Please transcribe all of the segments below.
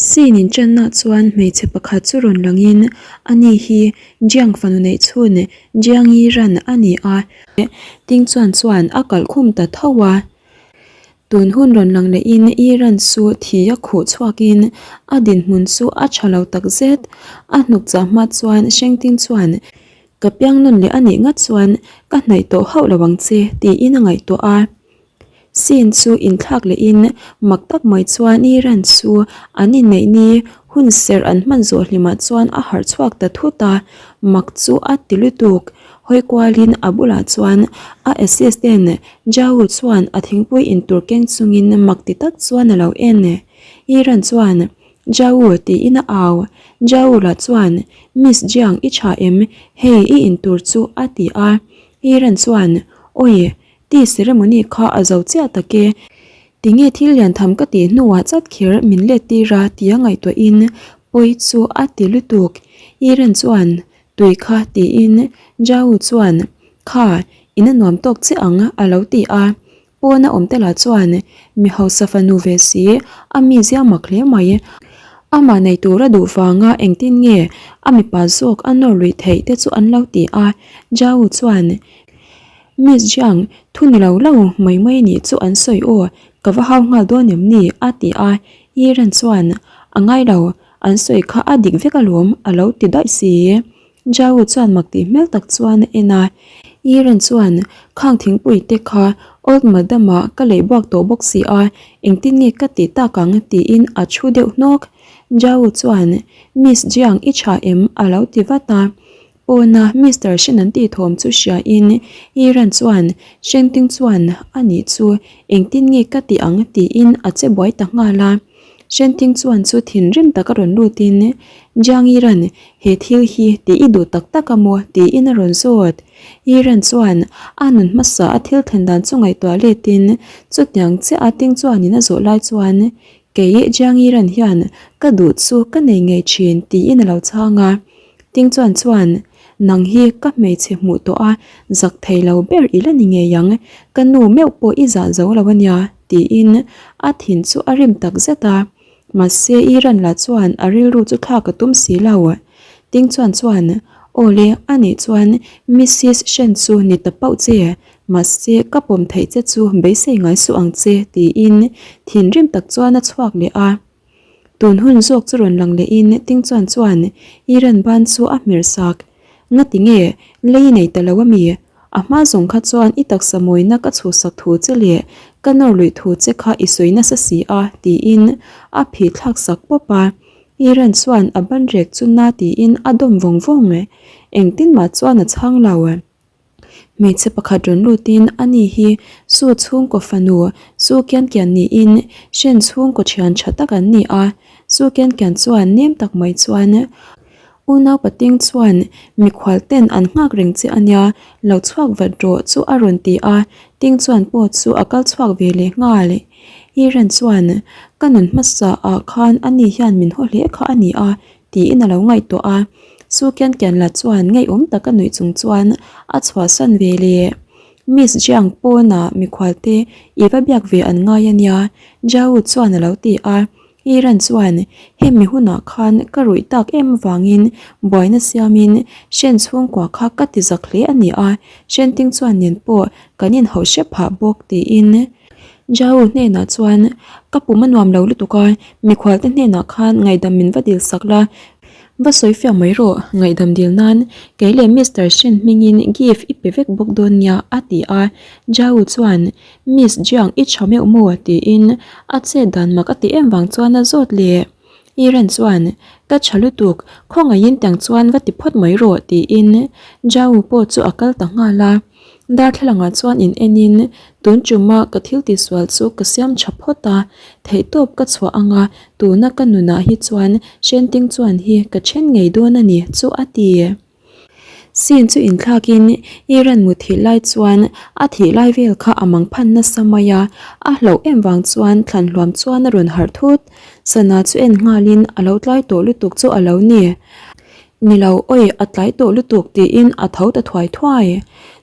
Scene inṭanna chuan hmeichhe pakhat chu rawn langin ani hi Jiang fanu neih chhun Jiang Yi Ran a ni a. Ting chuan chuan a kalh khum ta tho a. Tun hun rawn lang lehin Yi Ran chu thi a khuh chhuakin a dinhmun chu a tha lo tak zet. A hnuk chah hma chuan Sheng Ting chuan Ka piang nawn leh a nih ngat chuan ka hnaih tawh hauh lo ang che tiin a ngaihtuah a. Scene chu inthlak lehin mak tak mai chuan Iran chu an inneih ni hun serh an hman zawh hlimah chuan a harh chhuak ta thut a, mak chu a ti lutuk. Hawi kualin a bulah chuan a assistant Jao chuan a thingpui intur keng chungin mak ti tak chuan a lo en. Iran chuan, Jao tiin a au. Jao lah chuan, Miss Jiang i tha em? Hei i intur chu a ti a. Iran chuan, Awi, Tea ceremony kha a zo chiah tak e. Tinge thil lian tham ka tih hnuah chat kher min let tir a tia ngaihtuahin pawi chu a ti lutuk. Iren chuan tui kha tiin Jau chuan kha in a nuam tawk che ang a lo ti a. Pawna awm te lah chuan mi hausa fanu ve si a mi zia mak hle mai. Amah nei tura duh vanga engtin nge a mipa zawk a nawr luih theih te chu an lo ti a. Jau chuan Miss Jiang, thu ni lo lo mai mai nih chu an sawi aw, ka va hau nghal dawn em ni? a ti a, Yiren chuan, A ngai lo, an sawi kha a dik vek alawm a lo ti daih si. Jiao chuan mak tih hmel tak chuan a en a, Yiren chuan, Khang thingpui te kha Old Madam ah ka lei buak tawh bawk si a, engtin nge ka tih tak ang? tiin a thu deuh hnawk. Jiao chuan, Miss Jiang i tha em? a lo ti vat a. Pawna Mister Shen an tih thawm chu hria in Iran chuan Shen Ting chuan a nih chu engtin nge ka tih ang tiin a che buai ta nghal a. Shen Ting chuan chu thinrim tak a rawn lut in Jiang Iran he thil hi tih i duh tak tak a maw tiin a rawn zawt. Iran chuan a nun hmasa a thil thlen dan chu ngaihtuah let in chutiang chiah a Ting chuan in a zawh lai chuan kei Jiang Iran hian ka duh chu ka nei ngei thin tiin a lo chhang a. Ting chuan chuan, Nang hi ka hmeichhe hmuh tawh a, zak thei lo ber i la ni ngei ang, ka nu meuh pawh i zah zo lo a nia, tiin a thin chu a rim tak zet a. Mahse Iran lah chuan a rilru chu thlak a tum si lo. Ting chuan chuan, Aw le, a nih chuan Missis Shen chu ni ta pauh che, mahse ka pawm theih che chu beisei ngai suh ang che, tiin thinrim tak chuan a chhuak leh a. Tun hun zawk chu rawn lang lehin Ting chuan chuan Iran ban chu a hmer sak. Ngati nge, lei i nei ta lo ami? A hma zawng kha chuan i taksa mawina ka chhuhsak thu che leh ka nawr luih thu che kha i sawi nasa si a, tiin a phih thlak sak pawp a. Iran chuan a ban rek chu na tiin a dawm vawng vawng. Engtin mah chuan a chhang lo. Hmeichhe pakhat rawn lutin ani hi Su chhungkaw fanu Su Kian Kian niin Shen chhungkaw thian tha tak an ni a. Su Kian Kian chuan nem tak mai chuan Unau pating chuan mikhual ten an nghak reng che ania, lo chhuak vat rawh chu a rawn ti a, Ting chuan pawh chu a kal chhuak ve leh nghal. Iran chuan ka nun hmasa ah khan ani hian min haw hle kha a ni a, Tiin a lo ngaihtuah a, Su Kian Kian la chuan ngeiawm taka nuih chung chuan a chhuahsan ve leh. Miss Jiang pawnah mikhualte i va biak ve an ngai a nia, Jao chuan a lo ti a. Iran chuan hemi hunah khan ka ruih tak em avangin buaina siamin Shen chhungkua kha ka ti zak hle a ni a, Shen Ting chuan nen pawh kan inhauh hrep phah bawk tiin Jao hnenah chuan, Ka pum a nuam lo lutuk a, mikhualte hnenah khan ngaihdam min va dil sak la, va sawi fiah mai rawh, ngaihdam dil nan kei leh Mister Shen hmingin gift i pe vek bawk dawn nia, a ti a. Jao chuan, Miss Jiang i tha meuh maw? tiin a chet dan mak a ti em vang chuan a zawt leh. Iran chuan, Ka tha lutuk, khawngaihin tiang chuan va ti phawt mai rawh, tiin Jao pawh chu a kal ta nghal a. Darthlalangah chuan in enin tun tuma ka thil tihsual chu ka siam tha phawt a, theihtawp ka chhuah anga tuna ka nunah hi chuan Shenting chuan hi ka then ngei dawn a ni chu a ti. Scene chu inthlakin Iran muthilh lai chuan a thih lai vel kha a mang phan nasa mai a, a hlauh em vang chuan thlan hluam chuan a rawn harh thut. Sana chu en nghalin a lo tlai tawh lutuk chu a lo ni. Ni lo, awi a tlai tawh lutuk tiin a tho ta thuai thuai.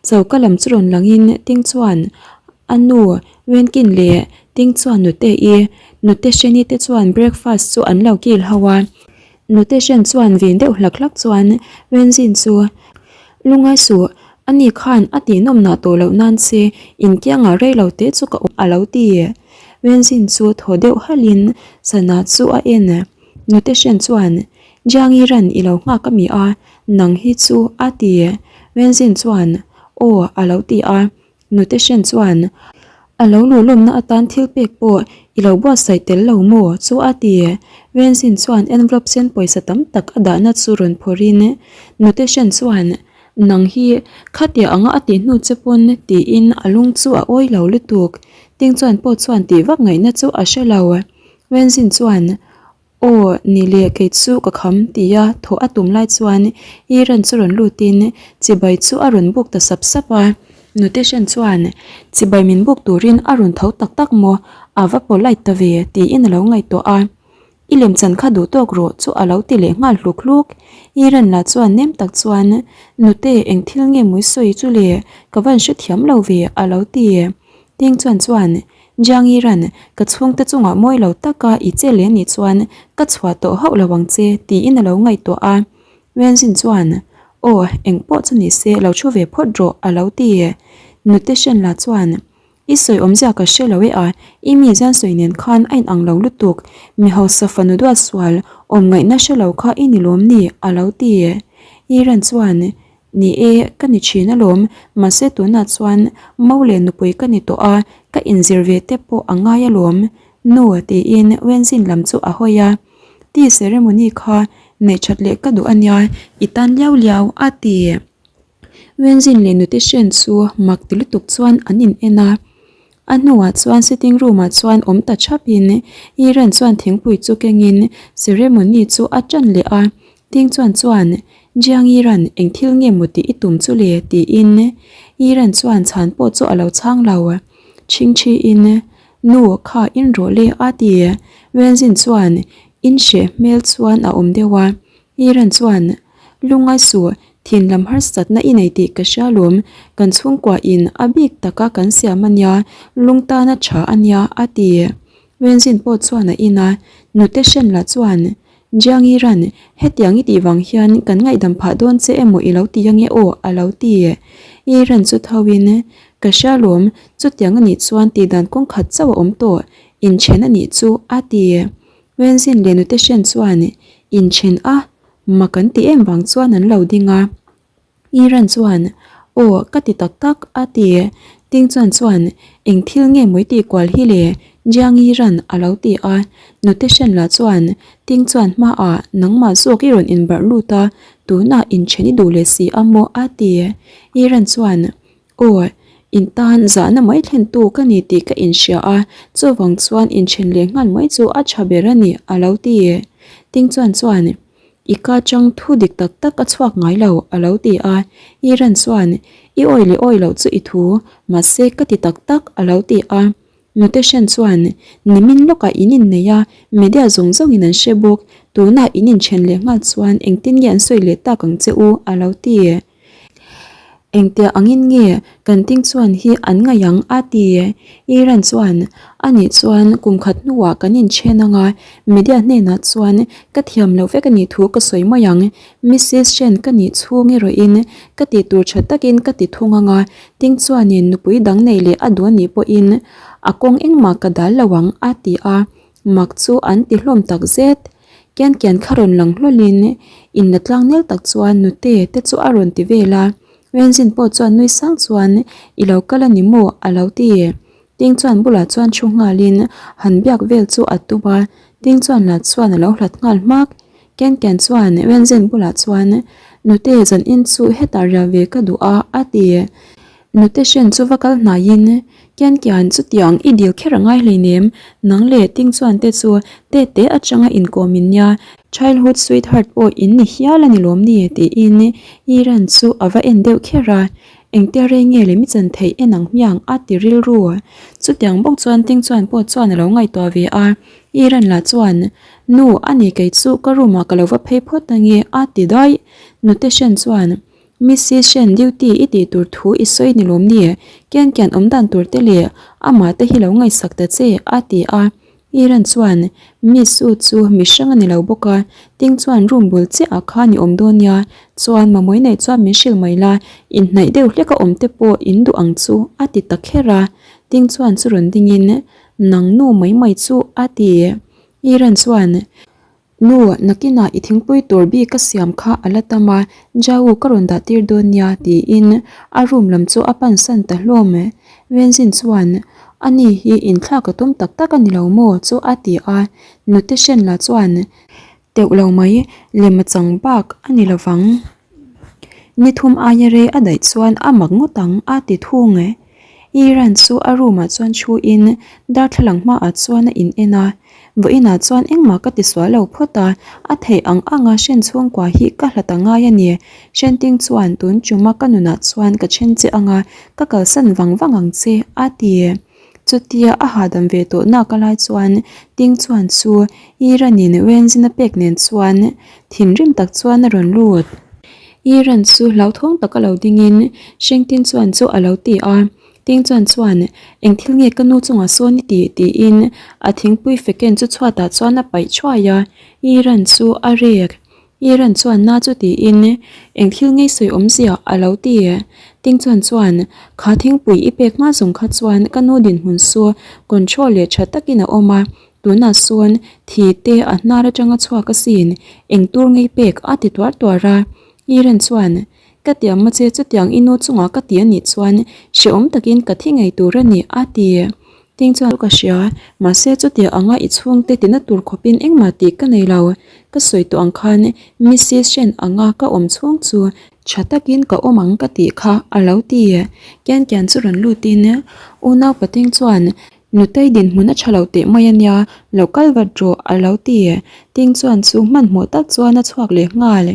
Choka lam chu rawn langin Ting chuan a nu Wenkin leh Ting chuan nute i Nute Sheni te chuan breakfast chu an lo kil ho a. Nute Shen chuan vin deuh hlak hlak chuan Wenzin chu Lungai suh, ani khan a tihnawm nah tawh loh nan che inkiangah rei lo te chu ka awm a lo ti. Wenzin chu thaw deuh halhin sana chu a en. Nute Shen chuan Jiangi ran i lo nghak a mi a, nang hi chu a ti. Wenzin chuan Aw a lo ti a. Nute Shen chuan, A lo luhlawmna atan thil pek pawh i lo buatsaih tel lo maw? chu a ti. Wenzin chuan envelope sen pawisa tam tak a dahna chu rawn phawrhin Nute Shen chuan, Nang hi khatia anga a tih hnu che pawn tiin a lung chu a awi lo lutuk. Ting chuan pawh chuan tih vak ngaihna chu a hre lo. Wenzin chuan, Aw, ni leh kei chu ka kham tia thawh a tum lai chuan Iran chu rawn lutin chibai chu a rawn buk ta sap sap a. Nuteshan chuan chibai min buk turin a rawn tho tak tak maw, a va polite ta ve tiin a lo ngaihtuah a. I lemchan kha duh tawk rawh chu a lo ti leh nghal hluk hluk. Iran lah chuan nem tak chuan Nute eng thil nge mawi sawi chu le, ka van hrethiam lo ve a lo ti. Ting chuan chuan Jiangiran, ka chhungte chungah mawi lo taka i che leh nih chuan ka chhuah tawh hauh lo ang che, tiin a lo ngaihtuah a. Wenzin chuan, Aw, eng pawh chu ni se lo thu ve phawt rawh, a lo ti. Nute Shenla chuan, I sawi awmzia ka hre lo e a, i mi zian sawi nen khan a inang lo lutuk, mi hausa fanu duat sual awm ngaihna hre lo kha i ni lawm ni, a lo ti. Iran chuan, Ni e, ka ni thin alawm, mahse tunah chuan mo leh nupui ka ni tawh a, ka inzir ve te pawh a ngai alawm, nu tiin Wenzin lam chu a hawi a. Tea ceremony kha neih that leh ka duh ania, i tan liau liau a ti. Wenzin leh nute hren chu mak ti lutuk chuan an in en a. A hnuah chuan sitting room ah chuan awm ta thap in Iran chuan thingpui chu keng in ceremony chu a tan leh a, Ting chuan chuan Jiang Iran eng thil nge maw tih i tum chu le tiin Iran chuan chhan pawh chu a lo chhang lo. Chhingchhi in Nu kha in rawh le a ti. Wenzin chuan in hreh hmel chuan a awm deuh a, Iran chuan Lungngai suh, thin lam harsatna i nei tih ka hria lawm, kan chhungkua in a bik taka kan siam a nia, lung tana tha a nia a ti. Wenzin pawh chuan a in a, nute hren lah chuan, Jiang Yiran, hetiang i tih vang hian kan ngaihdam phah dawn che emaw i lo ti ange aw a lo ti. Yiran chu tho in, Ka hria lawm, chutiang a nih chuan tihdan kawng khat chauh a awm tawh, inchen a nih chu a ti. Wenzin leh nute hren chuan inchen a, mak an ti em vang chuan an lo ding a. Iran chuan, Aw, ka ti tak tak, a ti. Ting chuan chuan, Eng thil nge mawi tih kual hi le? Jiang Iran a lo ti a. Nute hren lah chuan, Ting chuan hmaah nangmah zawk i rawn inbarh lut a, tunah inchen i duh leh si a maw? a ti. Iran chuan, Aw, in tan zahna mai thlentu ka ni tih ka inhria a, chuvang chuan inthen leh nghal mai chu a tha ber a ni, a lo ti. Ting chuan chuan, I ka chang thu dik tak tak a chhuak ngai lo, a lo ti a. Iran chuan, I awi leh awi loh chu i thu, mahse ka ti tak tak, a lo ti a. Nuteshan chuan, Nimin lawkah in innei a, media zawng zawngin an hre bawk, tunah in inthen leh nghal chuan engtin nge an sawi leh tak ang che u, a lo ti. Engtiah angin nge kan ting chuan hi an ngaih ang a ti. Iran chuan, Anih chuan kum khat hnuah kan inthen ang a, media hnenah chuan ka thiam loh vek a nih thu ka sawi mai ang. Missis Shen ka nih chhung erawhin ka tih tur tha takin ka ti thung ang a, ting chuanin nupui dang nei leh a duh a nih pawhin a kawng engmah ka dal lo ang a ti a. Mak chu an ti hlawm tak zet. Kian kian kha rawn lang hlawlin in la tlang nel tak chuan nute te chu a rawn ti vel a. Wenzin pawh chuan nui sang chuan i lo kal a ni maw a lo ti. Ting chuan bulah chuan thu nghalin han biak vel chu a tum a, Ting chuan lah chuan a lo hlat nghal hmak. Kian kian chuan Wenzin bulah chuan nute zan in chu hetah riah ve ka duh a a ti. Nute hren chu va kal hnaiin, Kian kian chutiang i dil kher a ngai hleinem, nang leh Ting chuan te chu te te atanga inkawm in nia, childhood sweetheart pawh in ni hial a ni lawm ni? tiin Iran chu a va en deuh kher a, Engtia rei nge leh mi chan theih en ang hmiang a ti rilru. Chutiang bawk chuan Ting chuan pawh chuan a lo ngaihtuah ve a, Iran lah chuan, Nu, a ni kei chu ka room ah ka lo va phei phawt ange a ti daih. Nute hren chuan, Missy Shen duty i tih tur thu i sawi ni lawm ni? Kian kian awm dan tur te leh amah te hi lo ngaihsak ta che, a ti a. Iran chuan, Miss U chu mihrang a ni lo bawk a, Ting chuan room bul chiah ah khan i awm dawn nia, chuan Mamawii neih chuan min hrilh mai la, inhnaih deuh hlek a awm te pawh in duh ang chu a ti ta kher a. Ting chuan chu rawn ding in, Nang nu mai mai chu a ti. Iran chuan, Nu, nakinah i thingpui tur bik ka siam kha a la tam a, Jau ka rawn dah tir dawn nia tiin a room lam chu a pansan ta hlawm. Venzin chuan, Ani hi inthlak a tum tak tak a ni lo maw chu a ti a, nute hrenla chuan, Teuh lo mai, lem a chang bak a ni lo vang. Ni thum aia rei a daih chuan a mak ngawt ang a ti thung. Iran chu a room ah chuan thu in darthlalang hmaah chuan a in en a, vawiinah chuan engmah ka ti sual lo phawt a, a theih ang anga hren chhungkua hi ka hlat a ngai a ni. Hrenting chuan tun tuma ka nunah chuan ka then che anga ka kalsan vang vang ang che a ti. Chutia a hahdam ve tawh nak a lai chuan Ting chuan chu Iran-in Wenzin a pek nen chuan thinrim tak chuan a rawn lut. Iran chu hlauthawng taka lo dingin Hrengtin chuan chu a lo ti a, Ting chuan chuan eng thil nge ka nu chungah sawn i tih tiin a thingpui feken chu chhuatah chuan a paih thuai a, Iran chu a rek. Iran chuan na chu tiin eng thil ngei sawi awmzia a lo ti. Ting chuan chuan kha thingpui i pek hma zawng kha chuan ka nu dinhmun chu control leh tha takin a awm a, tunah sawn thi te a hnar atanga chhuak asin eng tur ngei pek a ti tuar tuar a. Iran chuan ka tiang mache chutiang i nu chungah ka ti anih chuan hrehawm takin ka thi ngei tur a ni a ti. Ting chuan ka hria, mahse chutia anga i chhungte tina tur khawpin engmah tih ka nei lo. Ka sawi tawh ang khan Mrs Shen anga ka awm chhung chu tha takin ka awm ang ka tih kha a lo ti. Kian kian chu rawn lutin unau pating chuan Nutei dinhmun a tha lo teh mai a nia, lo kal vat rawh a lo ti. Ting chuan chu hmanhmawh tak chuan a chhuak leh nghal.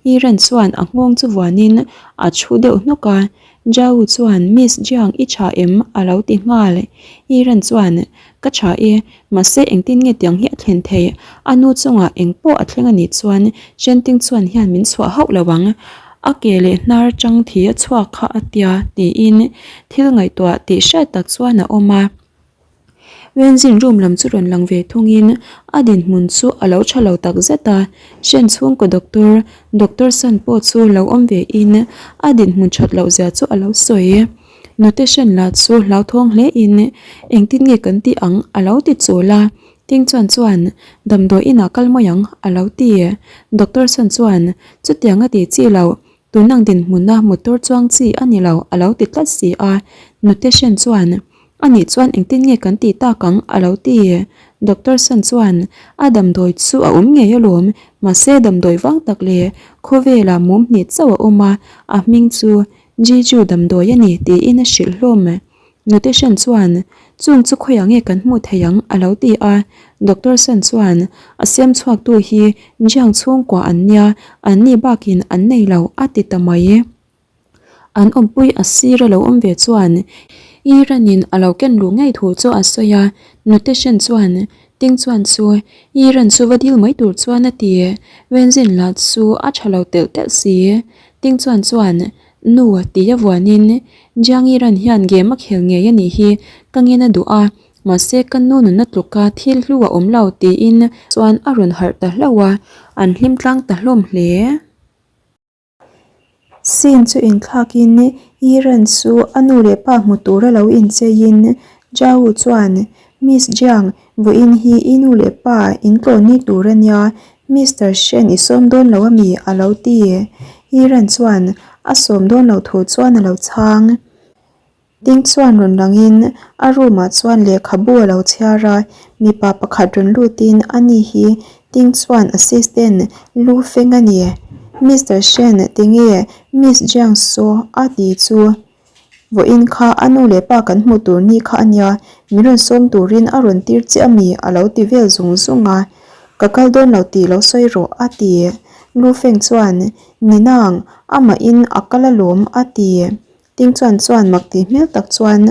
Iran chuan a nghawng chu vuanin a thu deuh hnawk a, Zhao chuan Miss Jiang i tha em? a lo ti nghal. Iran chuan Ka tha e, mahse engtin nge tiang hi a thlen theih? A nu chungah eng pawh a thleng a nih chuan Shenting chuan hian min chhuah hauh lo ang. A ke leh hnar chang thi a chhuak kha a tia tiin thil ngaihtuah tih hriat tak chuan a awm a. Wenzin room lam chu rawn lang ve thungin a dinhmun chu a lo tha lo tak zet a, Shen chhungkaw doctor, Doctor Sun pawh chu lo awm ve in a dinhmun that loh zia chu a lo sawi. Nute Shen lah chu hlauthawng hle in engtin nge kan tih ang a lo ti chul a, Ting chuan chuan damdawi inah kal mai ang a lo ti. Doctor Sun chuan chutiang a ti chi loh Tunang dinhmuna motor chuang chi a ni lo a lo ti tlat si a, nute Shen chuan, A nih chuan engtin nge kan tih tak ang? a lo ti. Doctor Sun chuan, A damdawi chu a awm ngei alawm, mahse damdawi vang tak leh khawvelah mum hnih chauh a awm a, a hming chu Jiju damdawi a ni tiin a hrilh hlawm. Nute Shen chuan, Chung chu khawiah nge kan hmuh theih ang? a lo ti a. Doctor Shen chuan, A siam chhuaktu hi Jiang chhungkua an nia, an ni bakin an nei lo, a ti ta mai. An awmpui a sir a lo awm ve chuan Iran-in a lo ken luh ngei thu chu a sawi a. Nute Shen chuan, Ting chuan chu Iran chu va dil mai tur chuan a ti. Wenzin lah chu a tha lo telh telh si. Ting chuan chuan, Nu, tia vuanin Jiangiran hian game a khel ngei a nih hi ka ngen a duh a, mahse ka nu nunna tluka thil hlu a awm lo tiin chuan a rawn harh ta hlauh a, an hlim tlang ta hlawm hle. Scene chu inthlakin Iran chu a nu leh pa hmu tura lo incheiin Zhao chuan Miss Jiang, vawiin hi i nu leh pa in tlawn ni tur a nia, Mister Shen i sawm dawn lo ami? a lo ti. Iran chuan a sawm dawn lo thu chuan a lo chhang. Ding chuan rawn langin a room ah chuan lehkhabu a lo chhiar a, mipa pakhat rawn lutin ani hi Ding chuan assistant lu feng a ni. Mister Shen tinge Miss Jiang saw a ti chu. Vawiin kha a nu leh pa kan hmu tur ni kha a nia, min rawn sawm turin a rawn tir che a mi? a lo ti vel zung zung a. Ka kal dawn lo tih lo sawi rawh a ti. Lu Feng chuan, Ni nang, amahin a kal alawm a ti. Ting chuan chuan mak tih hmel tak chuan,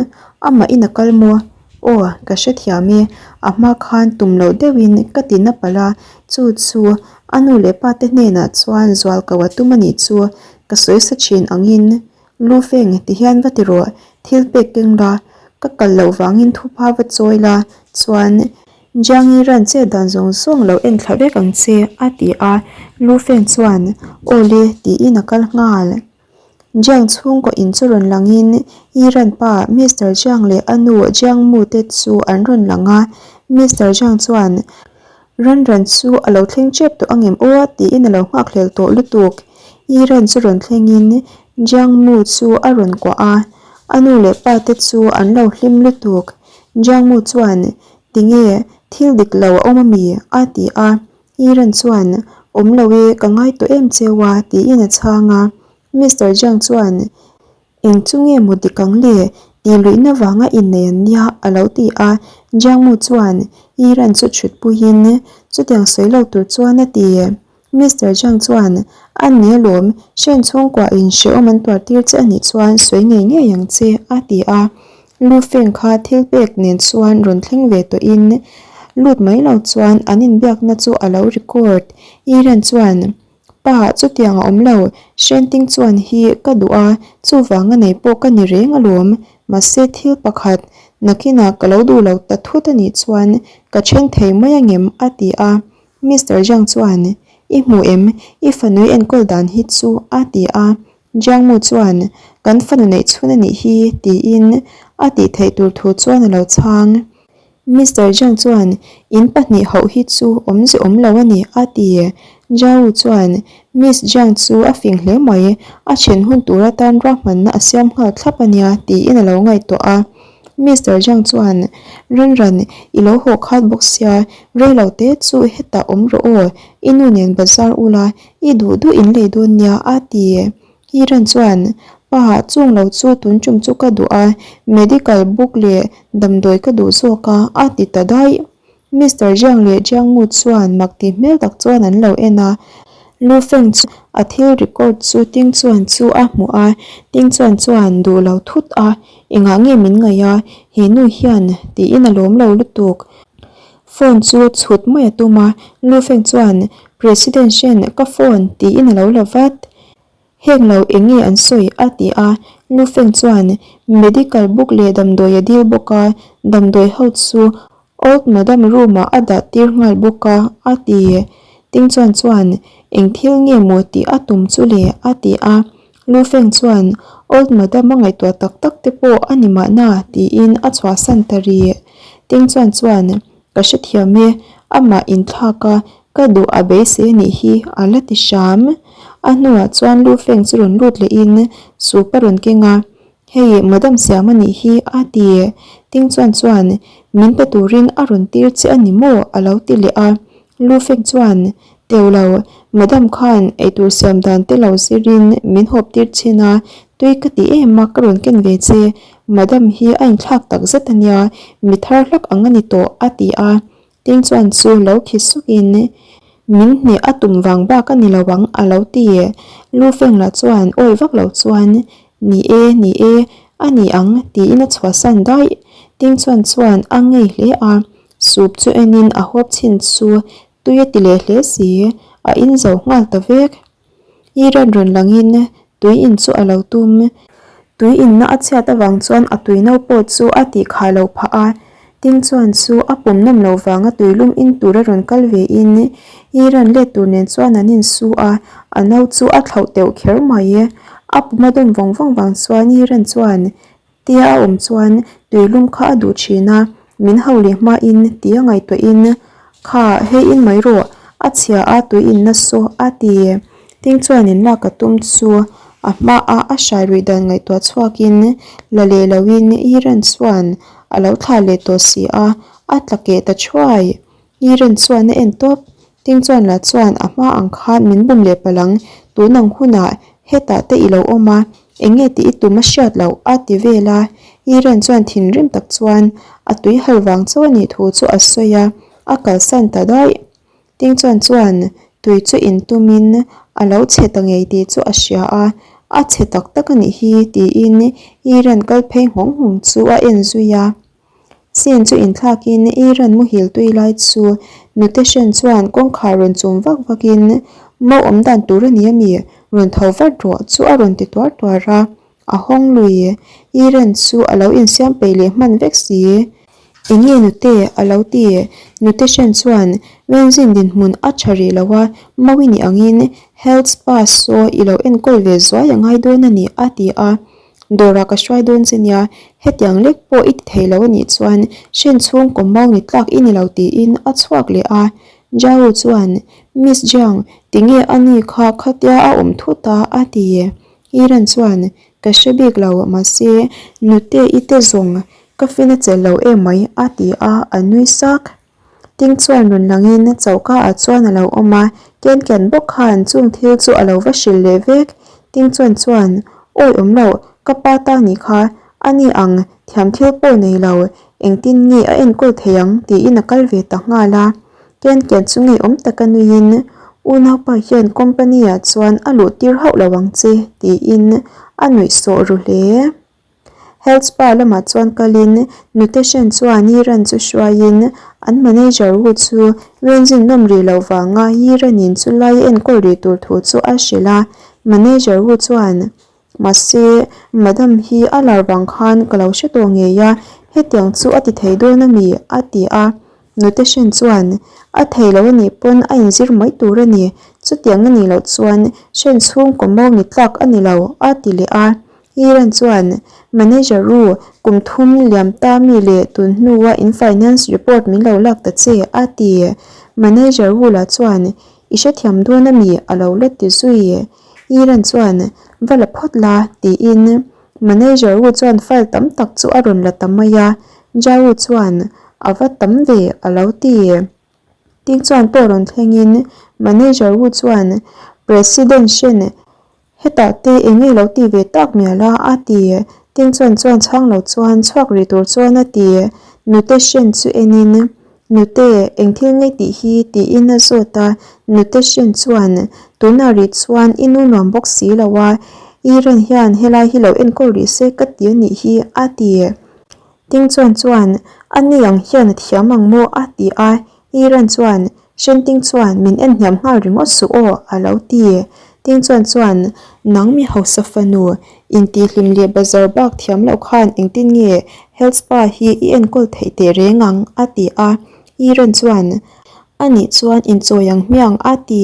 Amahin a kal maw? Aw, ka hrethiam e, a hma khan tum loh deuhin ka ti na palh a, chu chu a nu leh pa te hnenah chuan zual ko a tum a nih chu, ka sawi sa thin angin Lu feng ti hian va ti rawh, thil pek keng la, ka kal loh vangin thupha va chawi la, chuan Jiang Yiran chet dan zawng zawng lo en thla vek ang che, a ti a. Lu Feng chuan, Aw le, tiin a kal nghal. Jiang chhungkaw in chu rawn langin Yiran pa Mister Jiang leh a nu Jiang Mu te chu an rawn lang a. Mister Jiang chuan, Ran ran chu a lo thleng tep tawh angem aw tiin a lo nghak hlel tawh lutuk. Yiran chu rawn thlengin Jiang Mu chu a rawn kuah a. A nu leh pa te chu an lo hlim lutuk. Jiang Mu chuan, Tinge, thil dik lo a awm ami? a ti a. Yiran chuan, Awm lo e, ka ngai tawh em cheu a tiin a chhang a. Mister Jiang chuan, Eng chu nge maw dik ang le? Tih luihna vanga innei an nia a lo ti a. Jiang Mu chuan Yiran chu chhut puiin chutiang sawi lo tur chuan a ti. Mister Jiang chuan, A ni alawm, Shen chhungkua in hrehawm an tuar tir che a nih chuan sawi ngei ngei ang che a ti a. Lu Feng kha thil pek nen chuan rawn thleng ve tawhin lut mai lo chuan an inbiakna chu a lo record. Yiran chuan, Pa, chutiang a awm lo, Shenting chuan hi ka duh a, chuvang a nei pawh ka ni reng alawm. Mahse thil pakhat, nakinah ka lo duh lo ta thut a nih chuan ka then thei mai angem a ti a. Mister Jiang chuan, I hmu em, i fanui enkawl dan hi chu a ti a. Jiang Mu chuan, Kan fanu neih chhun a nih hi tiin a tih theih tur thu chuan a lo chhang. Mister Jiang chuan, In pahnih hauh hi chu awmze awm lo a ni, a ti. Zhao chuan, Miss Jiang chu a fing hle mai, a then hun tur atan ruahmanna a siam nghal thlap a nia, tiin a lo ngaihtuah a. Mister Jiang chuan, Ran ran, i lo haw khat bawk sia, rei lo te chu hetah awm rawh aw, i nu nen bazar ula, i duh duh in lei dawn nia, a ti. Hiran chuan, Pa, chung lo chu tun tum chu ka duh a, medical book leh damdawi ka duh zawk a, a ti ta daih. Mister Jiang leh Jiang Mu chuan mak ti hmel tak chuan an lo en a. Lu Feng chu a thil record chu Ting Chuan chu a hmuh a, Ting Chuan chuan duh lo thut a, engah nge min ngaih a, he nu hian tiin a lawm lo lutuk. Phone chu chhut mai a tum a, Lu Feng chuan, President Shen, ka phone tiin a lo la vat. Heng lo eng nge an sawi? a ti a. Lu Feng chuan medical book leh damdawi a dil bawk a, damdawi ho chu Old Madam room ah a dah tir nghal bawk a, a ti. Ting Chuan chuan eng thil nge maw tih a tum chu le? a ti a. Lu Feng chuan Old Madam a ngaihtuah tak tak te pawh a ni mahna tiin a chhuahsan ta rih. Ting Chuan chuan Ka hrethiam e, amah inthlak a, ka duh a beisei a nih hi a la ti hram. A hnuah chuan Lu Feng chu rawn lut lehin soup a rawn keng a, Hei, Madam Siam a nih hi a ti. Ting Chuan chuan, Min pe turin a rawn tir che a ni maw? a lo ti leh a. Lu Feng chuan, Teu lo, Madam khan eitur siam dan te lo zirin min hawp tir thin a, tui ka ti em a ka rawn ken ve che, Madam hi a inthlak tak zet a nia, mi thar hlak ang a ni tawh a ti a, Ting chuan chu lo khi sukin min hneh a tum vang bak a ni lo ang a lo ti. Lu Feng lah chuan awi vak lo chuan ni e, ni e, a ni ang tiin a chhuahsan daih. Ting chuan chuan a ngei hle a, soup chu enin a hawp chhin chu Tui a ti leh hle si, a in zo nghal ta vek. I rawn rawn langin tui in chu a lo tum. Tui inna a chhiat avang chuan a tui no pawh chu a tih khah lo phah a. Ting chuan chu a pum nawm lo vanga tui lum in tur a rawn kal ve in i rawn let tur nen chuan an insu a, a no chu a thlauh teuh kher mai. A pum a dawm vawng vawng vang chuan i rawn chuan Tia a awm chuan tuilum kha a duh thin a, min hau leh hmain tia ngaihtuahin, Kha, hei in mai rawh, a chhia a tui in na saw a ti. Ting chuan in lak a tum chu a hmaa a hrai ruih dan ngaihtuah chhuakin la leh loin Iran chuan a lo thlah leh tawh si a, a tla keh ta thuai. Iren chuan a en tawp. Ting chuan lah chuan a hma ang khan min bum leh palh ang, tun ang hunah hetah te i lo awm a, eng nge tih i tum a hriat loh a ti vel a. Iren chuan thinrim tak chuan a tui hal vang chauh a nih thu chu a sawi a, a kalsan ta daih. Ting chuan chuan tui chu in tumin a lo chhe ta ngei tih chu a hria a, a chhe tak tak a nih hi tiin Iren kal phei nghawng nghawng chu a en zui a. Sin chu inthlakin Iran muhil tui lai chu nute hren chuan kawngkhar rawn chum vak vakin Mo awm dan tur a ni a mi? Rawn tho vat rawh chu a rawn ti tuar tuar a, a hawng lui. Iran chu a lo insiam peih leh hman vek si. Eng nge nute? a lo ti. Nute hran chuan Wenzin dinhmun a tha rih lo a, Mawi ni angin Health Spa saw i lo enkawl ve zuai a ngai dawn a ni a ti a. Dawrah ka hruai dawn che nia, hetiang lek pawh i ti thei lo a nih chuan hren chhungkaw mau ni tlak i ni lo tiin a chhuak leh a. Zhao chuan, Miss Jiang, tinge a ni kha khatia a awm thut a? a ti. Iran chuan, Ka hre bik lo, mahse nute i te zawng ka fin a chelh lo em mai a ti a, a nui sak. Ting chuan rawn langin choka ah chuan a lo awm a, Ken Ken bawk khan chung thil chu a lo va hrilh leh vek. Ting chuan chuan, Awi awm loh, ka pa ta ni kha, a ni ang thiam thil pawh nei lo, engtin nge a enkawl thei ang tiin a kal ve ta nghal a. Ken Ken chu ngeiawm taka nuiin, Unaupa hian company ah chuan a luh tir hauh lo ang che tiin a nuih sawh ru hle. Health spa lamah chuan kalin nute hren chuan Yiran chu hruaiin an manager wu chu Wenzin nawm rih loh vanga Yiranin chu lai a enkawl rih tur thu chu a hrilh a. Manager wu chuan, Mahse, madam hi a lar vang khan ka lo hre tawh ngei a, hetiang chu a ti thei dawn a mi? a ti a. Nute hren chuan, A thei lo a nih pawn a inzir mai tur a ni, chutiang a nih loh chuan hren chhungkaw mau ni tlak a ni lo, a ti leh a. Iran chuan, Manager ru, kum thum liam ta mi leh tun hnua in finance report min lo lak ta che, a ti. Manager ru lah chuan, I hrethiam dawn a mi? a lo la ti zui. Iran chuan, Va la phawt la, tiin Manager ru chuan file tam tak chu a rawn la ta mai a. Zhao chuan, A va tam ve, a lo ti. Ting chuan pawh rawn thlengin Manager ru chuan, President Shen, Hetah te eng nge lo ti ve tak mial a? a ti. Ting chuan chuan chhang lo chuan chhuak rih tur chuan a ti. Nute hren chu enin, Nute, eng thil nge tih hi? tiin a zawt a. Nute hren chuan, Tunah rih chuan i nu nuam bawk si lo a, i ren hian helai hi lo enkawl rih se ka ti a nih hi, a ti. Ting chuan chuan, A ni ang hian a thiam ang maw? a ti a. Iran chuan, Shen Ting chuan min en hniam nghal ringawt suh aw, a lo ti. Ting chuan chuan, Nang mi hausa fanu, intihhlim leh bazar bak thiam loh khan engtin nge health spa hi i enkawl theih teh reng ang? a ti a. Iran chuan, A nih chuan inchawi ang hmiang, a ti.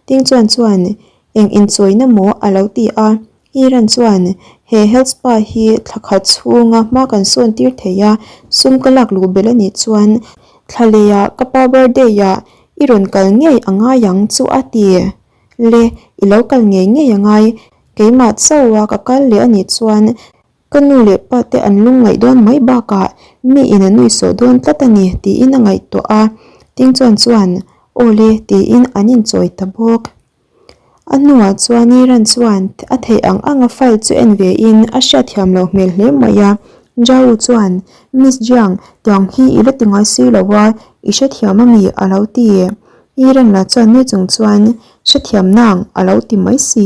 Ting chuan chuan, Eng inchawina maw? a lo ti a. Iran chuan he health spa hi thla khat chhunga hma kan sawn tir thei a, sum ka lak luh belh a nih chuan thla leiah ka pa birthday ah i rawn kal ngei a ngai ang chu a ti. Le, i lo kal ngei ngei a ngai, keimah chauha ka kal leh a nih chuan ka nu leh pa te an lungngaih dawn mai bakah mi in a nui sawh dawn tlat a ni tiin a ngaihtuah a, Ting chuan chuan aw le tiin an inchawi ta bawk. A hnuah chuan Iran chuan a theih ang anga file chu en ve in a hriatthiam loh hmel hle mai a. Zhao chuan, Miss Jiang, tiang hi i la ti ngai si lo a, i hrethiam a mi? a lo ti. Iran lah chuan nui chung chuan, Hrethiam nang, a lo ti mai si.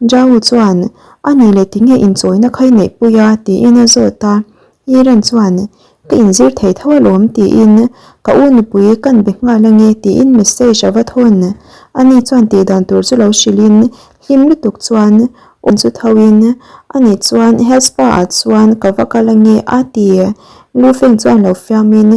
Zhao chuan, A nih leh tinge inchawina kha i neihpui a? tiin a zawt a. Iran chuan, Ka inzir thei tho alawm tiin ka u nupui kan be nghal ange tiin message a va thawn. Ani chuan tih dan tur chu lo hrilhin hlim lutuk chuan awm chu thoin ani chuan health spa ah chuan ka va kal ange a ti. Lu Feng chuan lo fiamin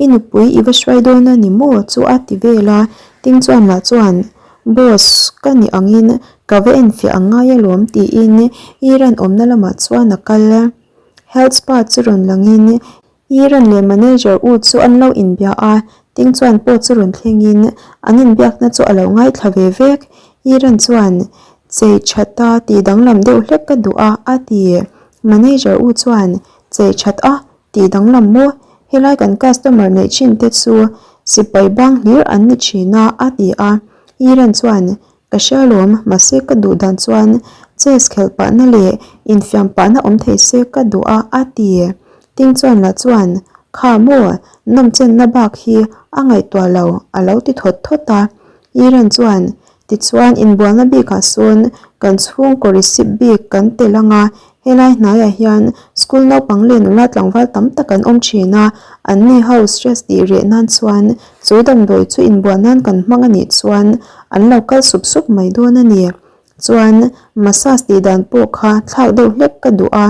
I nupui i va hruai dawn a ni maw chu a ti vel a, Ting chuan lah chuan Boss ka nih angin ka va enfiah ang ngai alawm tiin Iran awmna lamah chuan a kal. Health spa chu rawn langin Iran leh manager u chu an lo inbia a, Ting chuan pawh chu rawn thlengin an inbiakna chu a lo ngaithla ve vek. Iran chuan, Chei that a tih danglam deuh hlek ka duh a, a ti. Manager u chuan, Chei that a tih danglam maw? Helai kan customer neih thin te chu sipai bang hlir an ni thin a, a ti a. Iran chuan, Ka hria lawm, mahse ka duh dan chuan chess khelh pahna leh infiam pahna awm thei se ka duh a, a ti. Ting chuan lah chuan, Kha maw, nawmchenna bak hi a ngaihtuah lo, a lo ti thawt thawt a. Iran chuan, Tichuan inbualna bikah sawn kan chhungkaw receipt bik kan tel ang a, Helai hnaiah hian school naupang leh nula tlangval tam tak an awm thin a, anni ho stress tih reh nan chuan chu damdawi chu inbual nan kan hmang a nih chuan an lo kal sup sup mai dawn a ni. Chuan massage tih dan pawh kha thlak deuh hlek ka duh a,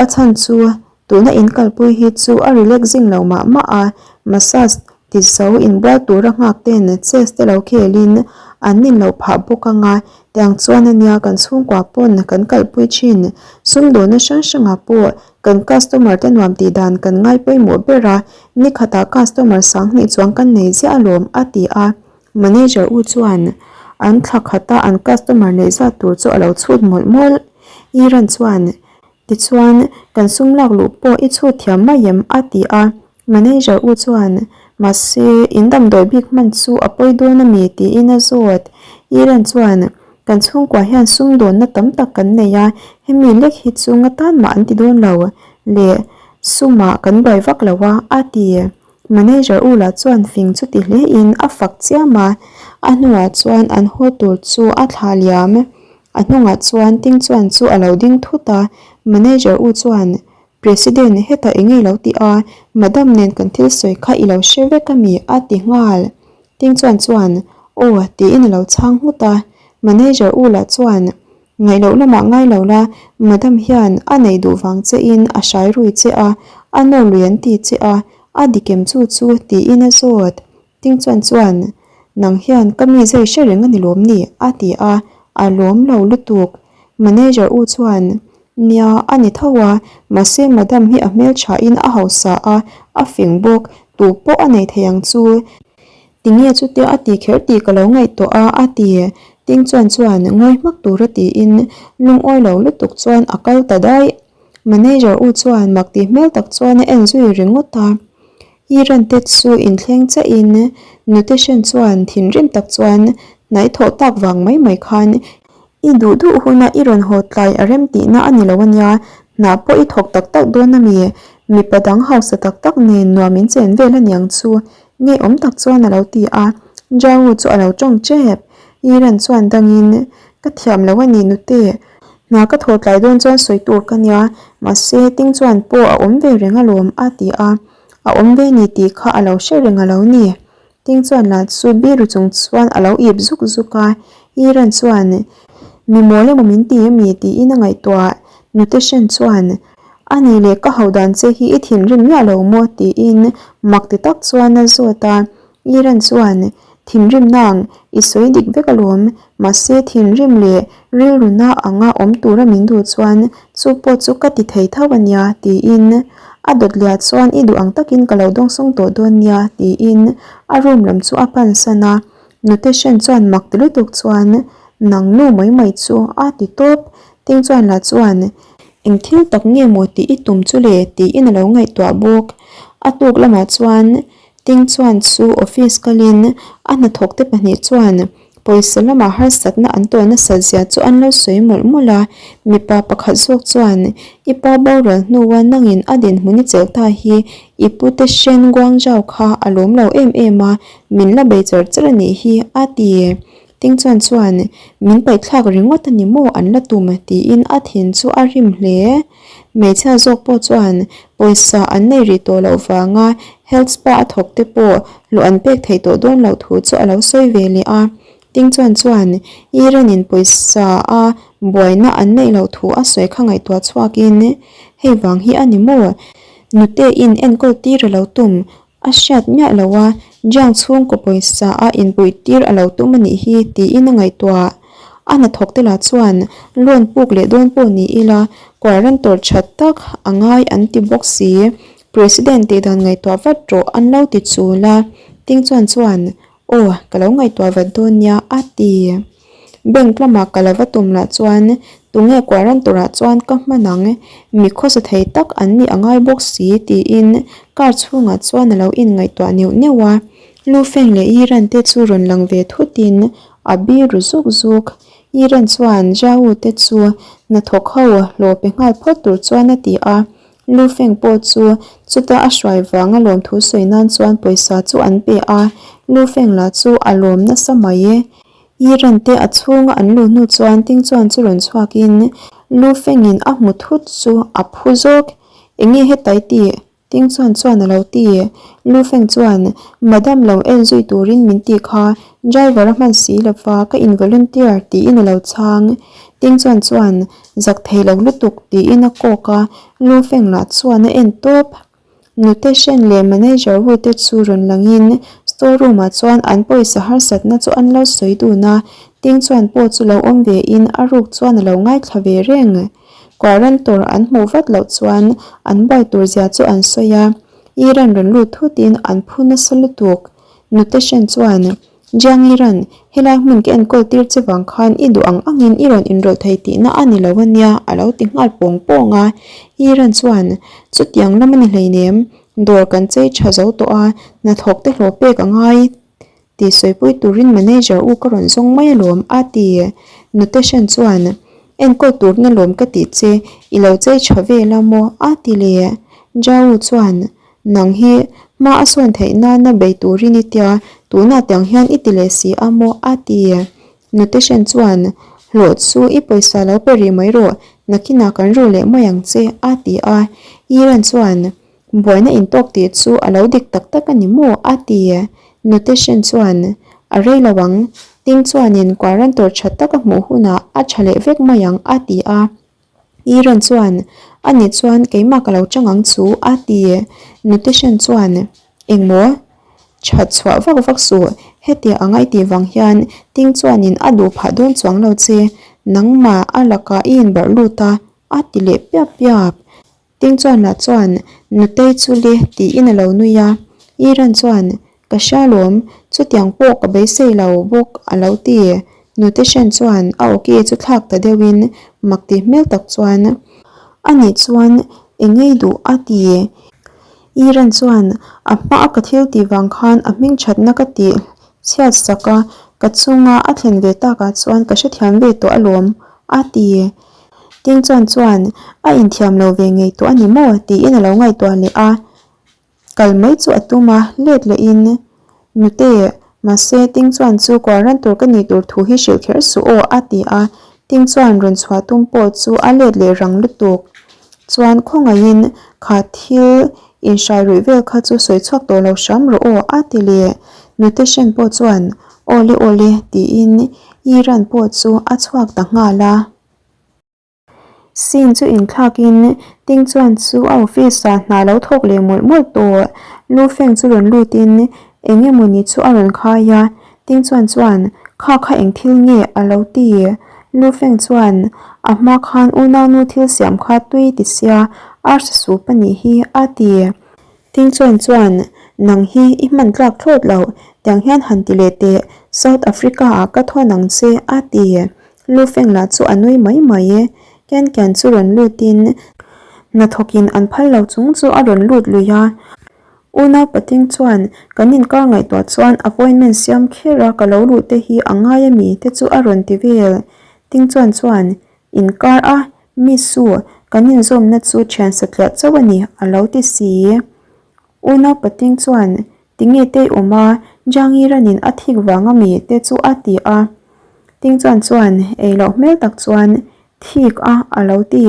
a chhan chu. Tuna in kalpui hi chu a relaxing lo mah mah a, massage ti zo inbual tura nghak ten chess te lo khelin an nin loh phah bawk ang a, tiang chuan ania kan chhungkua pawn kan kalpui thin. Sumdawhna hrang hrangah pawh kan customer te nuam tih dan kan ngai pawimawh ber a, ni khatah customer 2000 chuang kan nei ziah alawm a ti a. Manager u chuan an thla khata an customer neih zat tur chu a lo chhut mawlh mawlh. Iran chuan Tichuan, kan sum lak luh pawh i chhut thiam mai em? a ti a. Manager u chuan, Mahse, in damdawi bik hman chu a pawi dawn a mi? tiin a zawt. Iran chuan, Kan chhungkua hian sum dawnna tam tak kan nei a, hemi lek hi chu nga tan mah an ti dawn lo le, sumah kan buai vak lo a, a ti. Manager u lah chuan fing chu ti hlein a fak chiam a, a hnuah chuan an haw tur chu a thlah liam. A hnungah chuan Ting chuan chu a lo ding thut a, Manager u chuan, President, hetah eng nge i lo tih a? Madam nen kan thil sawi kha i lo hre vek a mi? a ti nghal. Ting chuan chuan, Aw, tiin a lo chhang nghut a. Manager u lah chuan, Ngaih loh lamah ngai lo la, Madam hian a neih duh vang che in a hrai rui che a, a nawr lui an ti che a, a dikem chu chu, tiin a zawt. Ting chuan chuan, Nang hian ka mi zai hre reng a ni lawm ni? a ti a, a lawm lo lutuk. Manager u chuan, Nia, a ni tho a, mahse Madam hi a hmelthain a hausa a, a fing bawk, tu pawh a nei thei ang chu. Tinge chutia a ti kher tih ka lo ngaihtuah a, a ti. Ting chuan chuan ngawi hmak tura tiin lungawi lo lutuk chuan a kal ta daih. Manager u chuan mak tih hmel tak chuan a en zui ringawt a. Iran te chu inthleng chiahin Nuteshen chuan thinrim tak chuan hnaih thawh tak vang mai mai khan I duh duh huna i rawn haw tlai a rem tihna a ni lo ania, hna pawh i thawk tak tak dawn a mi? Mipa dang hausa tak tak nen nuam in chen vel a niang chu ngeiawm tak chuan a lo ti a, Jawu chu a lo tawng tep. Iran chuan dangin, Ka thiam lo a ni nute, hna ka thawh tlai dawn chuan sawi tur ka nia, mahse Ting chuan pawh a awm ve reng alawm a ti a, a awm ve ni tih kha a lo hre reng a lo ni. Ting chuan lah chu biru chung chuan a lo ip zuk zuk a, Iran chuan, Mi mawl emaw min ti ami? tiin a ngaihtuah. Nute Shen chuan, A nih leh ka hauh dan che hi i thinrim miah lo maw? tiin mak ti tak chuan a zawt a. Iran chuan, Thinrim nang, i sawi dik vek alawm, mahse thinrim leh rilru na anga awm tura min duh chuan chu pawh chu ka ti thei tho a nia, tiin a dawt liah chuan i duh ang takin ka lo dawngsawng tawh dawn nia, tiin a room lam chu a pansan a. Nute Shen chuan mak ti lutuk chuan, Nang nu mai mai chu a ti tawp. Ting chuan lah chuan, Eng thil tak nge maw tih i tum chu le? tiin a lo ngaihtuah bawk. A tuk lamah chuan Ting chuan chu office kalin a hnathawkte pahnih chuan pawisa lamah harsatna an tawn nasat zia chu an lo sawi mawlh mawlh a. Mipa pakhat zawk chuan, I pa boral hnua nangin a dinhmun i chelh ta hi i pute Shen Guangzhou kha a lawm lo em em a, min la bei char char a nih hi, a ti. Ting chuan chuan, Min paihthlak ringawt a ni maw an la tum? tiin a thin chu a rim hle. Hmeichhia zawk pawh chuan pawisa an nei rih tawh loh vanga health spa a thawk te pawh hlawh an pek theih tawh dawn loh thu chu a lo sawi ve leh a. Ting chuan chuan Iran in pawisa a buaina an neih loh thu a sawi kha ngaihtuah chhuakin hei vang hi a ni maw? Nute in enkawl tir a lo tum A hriat miah lo a, Jiang chhungkaw pawisa a inpuih tir a lo tum a nih hi tiin a ngaihtuah. A hnathawk te lah chuan loan puk leh dawn pawh ni ila quarantor tha tak a ngai an ti bawk si. President tih dan ngaihtuah vat rawh an lo ti chul a, Ting chuan chuan Aw, ka lo ngaihtuah vat dawn nia a ti. Bank lamah ka la va tum lah chuan tunge quarantor ah chuan ka hman ang, mi khawsa thei tak an nih a ngai bawk si tiin car chhungah chuan a lo inngaihtuah neuh neuh a. Lu Feng leh Yiran te chu rawn lang ve thutin a biru zuk zuk. Yiran chuan Zhao te chu hnathawk ho hlawh pe nghal phawt tur chuan a ti a. Lu Feng pawh chu chuta a hruai vanga lawmthu sawi nan chuan pawisa chu an pe a, Lu Feng lah chu a lawm nasa mai e. Yiran te a chhunga an luh hnu chuan Ting chuan chu rawn chhuakin Lu Fengin a hmu thut chu a phu zawk. Enge hetai tih? Ting chuan chuan a lo ti. Lu Feng chuan, Madam lo en zui turin min ti kha, driver a hman si lova ka in volunteer tiin a lo chhang. Ting chuan chuan, Zak thei lo lutuk tiin a kawk a, Lu Feng lah chuan a en tawp. Nute Shen leh manager Wu te chu rawn langin store room ah chuan an pawisa harsatna chu an lo sawi dun a, Ting chuan pawh chu lo awm ve in a ruk chuan a lo ngaithla ve reng. Quarantor an hmuh vat loh chuan an buai tur zia chu an sawi a, Iran rawn lut thut in an phu nasa lutuk. Nute Shen chuan Jiang Iran, helai hmun ka enkawl tir che vang khan i duh ang angin i rawn inrawlh thei tihna a ni lo a nia, a lo ti nghal pawng pawng a. Iran chuan, Chutiang lam a ni hleinem, dawr kan chei tha zo tawh a, hnathawk te hlawh pek a ngai tih sawipui turin manager u ka rawn zawng mai alawm, a ti. Notation chuan, Enkawl turin alawm ka tih che, i lo chei tha vel a maw? a ti leh. Jao chuan, Nang hi hma a sawn theih nana bei turin i tia, tunah tiang hian i ti leh si a maw? a ti. Notation chuan, Hlawh chu i pawisa lo pe rih mai rawh, nakinah kan ru leh mai ang che, a ti a. Iran chuan, Buaina intawk tih chu a lo dik tak tak a ni maw? a ti. Notation chuan, A rei lo ang, Ting chuanin quarantor tha tak a hmuh hunah a tha leh vek mai ang, a ti a. Iran chuan, A nih chuan keimah ka lo chang ang chu, a ti. Notation chuan, Engmaw? That chhuah vak vak suh, hetia a ngaih vang hian Ting chuanin a duh phah dawn chuang lo che, nangmah a lakah i inbarh lut a, a ti leh piap piap. Ting chuan lah chuan, Nutei chu le, tiin a lo nui a. Iran chuan, Ka hria lawm, chutiang pawh ka beisei lo bawk a lo ti. Nute Shen chuan a awki chu thlak ta deuhin mak ti hmel tak chuan, A nih chuan eng ngei duh a ti. Iran chuan, A hma a ka thil tih vang khan a hming thatna ka tih chhiat sak a, ka chunga a thlen ve takah chuan ka hrethiam ve tawh alawm a ti. Ting chuan chuan a inthiam lo ve ngei tawh a ni maw tiin a lo ngaihtuah leh a. Kal mai chu a tum a, let lehin, Nute, mahse Ting chuan chu kual ran tur ka nih tur thu hi hrilh kher suh aw a ti a. Ting chuan rawn chhuah tum pawh chu a let leh rang lutuk. Chuan khawngaihin kha thil inhrai ruih vel kha chu sawi chhuak tawh lo hram rawh aw a ti leh. Nute Shen pawh chuan, Awle awle tiin Iran pawh chu a chhuak ta nghal a. Scene chu inthlakin Ting chuan chu a office ah hna lo thawk leh mawlh mawlh tawh. Lu Feng chu rawn lutin eng emawni chu a rawn khai a, Ting chuan chuan kha kha eng thil nge a lo ti. Lu Feng chuan a hma khan unaunu thil siam kha tui ti sia arsa sup a nih hi a ti. Ting chuan chuan nang hi i hman tlak thlawt loh tiang hian han ti leh teh South Africa ah ka thawn ang che a ti. Lu Feng lah chu a nui mai mai e. Ken Ken chu rawn lutin hnathawkin an phal lo chung chu a rawn lut lui a. Unau Pating chuan kan inkar ngaihtuah chuan appointment siam kher a ka lo luh te hi a ngai a mi te chu a rawn ti vel. Ting chuan chuan inkar a mi su kan inzawmna chu thian satliah chauh a ni a lo ti si. Unau Pating chuan Tinge tei awm a, Jiangi ranin a thik vang a mi te chu a ti a. Ting chuan chuan ei loh hmel tak chuan thik a a lo ti.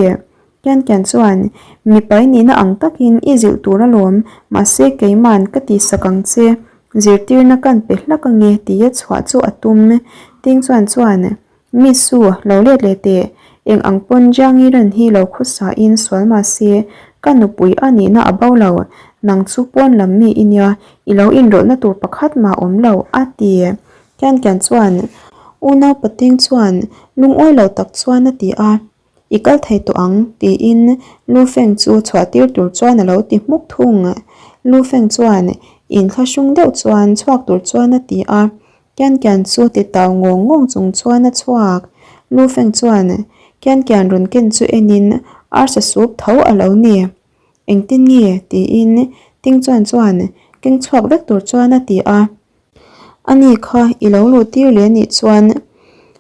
Kian Kian chuan mipai nihna ang takin i zilh tur alawm, mahse keiman ka tihsak ang che, zirtirna kan pe hlak ange tia chhuah chu a tum. Ting chuan chuan Mi su, lo let leh teh. Eng ang pawn Jiangi ran hi lo khawsa in sual mah se, ka nupui a nihna a bo lo. Nang chu pawn lam mi i nia, i lo inrawlhna tur pakhat mah awm lo, a ti. Kian Kian chuan, Unau Pating chuan lungawi lo tak chuan a ti a. I kal thei tawh ang, tiin Lu Feng chu chhuah tir tur chuan a lo ti hmuk thung. Lu Feng chuan inthlahrung deuh chuan chhuak tur chuan a ti a. Kian Kian chu ti tau ngawng ngawng chung chuan a chhuak. Lu Feng chuan Kian Kian rawn ken chu enin arsa sup tho a lo ni. Engtin nge? tiin Ting Chuan chuan keng chhuak vek tur chuan a ti a. Ani kha i lo luh tir leh anih chuan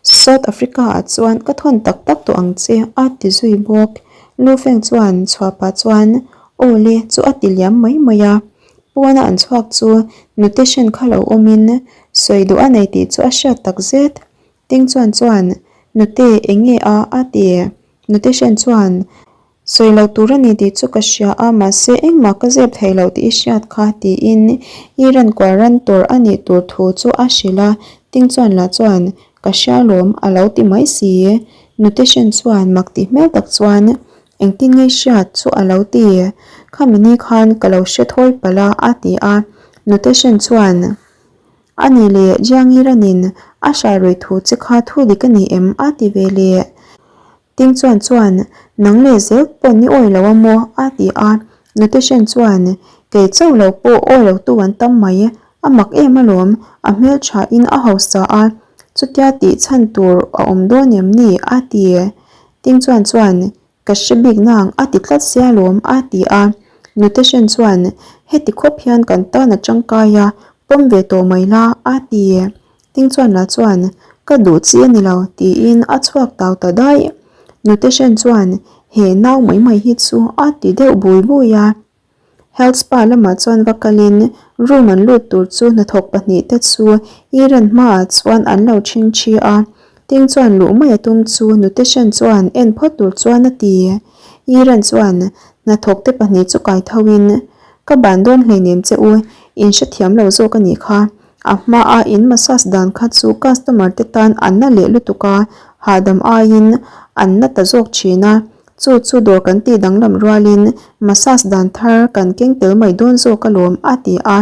South Africa ah chuan ka thawn tak tak tawh ang che a ti zui bawk. Lu Feng chuan chhuah pah chuan aw le chu a ti liam mai mai a. Pawna an chhuak chu notation kha lo awmin sawi duh a nei tih chu a hriat tak zet. Ting chuan chuan Nute eng nge a a ti. Notation chuan. Sawi lo tur a ni tih chu ka hria a, mahse engmah ka zep thei lo tih i hriat kha tiin i ran kual ran tur a nih tur thu chu a hrilh a, Ting chuan lah chuan ka hria lawm a lo ti mai si. Nute Shen chuan mak tih hmel tak chuan engtin nge hriat chu a lo ti, Khami ni khan ka lo hre thawi palh a a ti a, Nute Shen chuan A ni leh Jiangi ranin a hrai rawih thu che kha thu dik a ni em a ti ve leh. Ting chuan chuan, Nang leh zel pawn i awi lo a maw? a ti a. Nuteshen chuan, Kei chauh lo pawh awi lo tu an tam mai, a mak em alawm, a hmeltha in a hausa a, chutia tih chhan tur a awm dawn em ni? a ti. Ting chuan chuan, Ka hre bik nang a ti tlat sia alawm, a ti a. Nuteshen chuan, Heti khawp hian kan tan a tangkai a, pawm ve tawh mai la, a ti. Ting chuan lah chuan, Ka duh chi a ni lo, tiin a chhuak tau ta daih. Nute Shen chuan, He nau mai mai hi chu a ti deuh bui bui a. Health spa lamah chuan va kalin room an lut tur chu hnathawk pahnihte chu Iran hmaah chuan an lo ṭhing ṭhi a. Ting chuan luh mai a tum chu Nute Shen chuan en phawt tur chuan a ti. Iran chuan hnathawkte pahnih chu kai thoin, Ka ban dawn hleinem che u, in hrethiam lo zawk a nih kha. A hmaa in massage dan kha chu customer te tan an na leh lutuk a, hahdam aiin an na ta zawk thin a. Chu chu dawr kan tih danglam rualin massage dan thar kan keng tel mai dawn zawk alawm a ti a.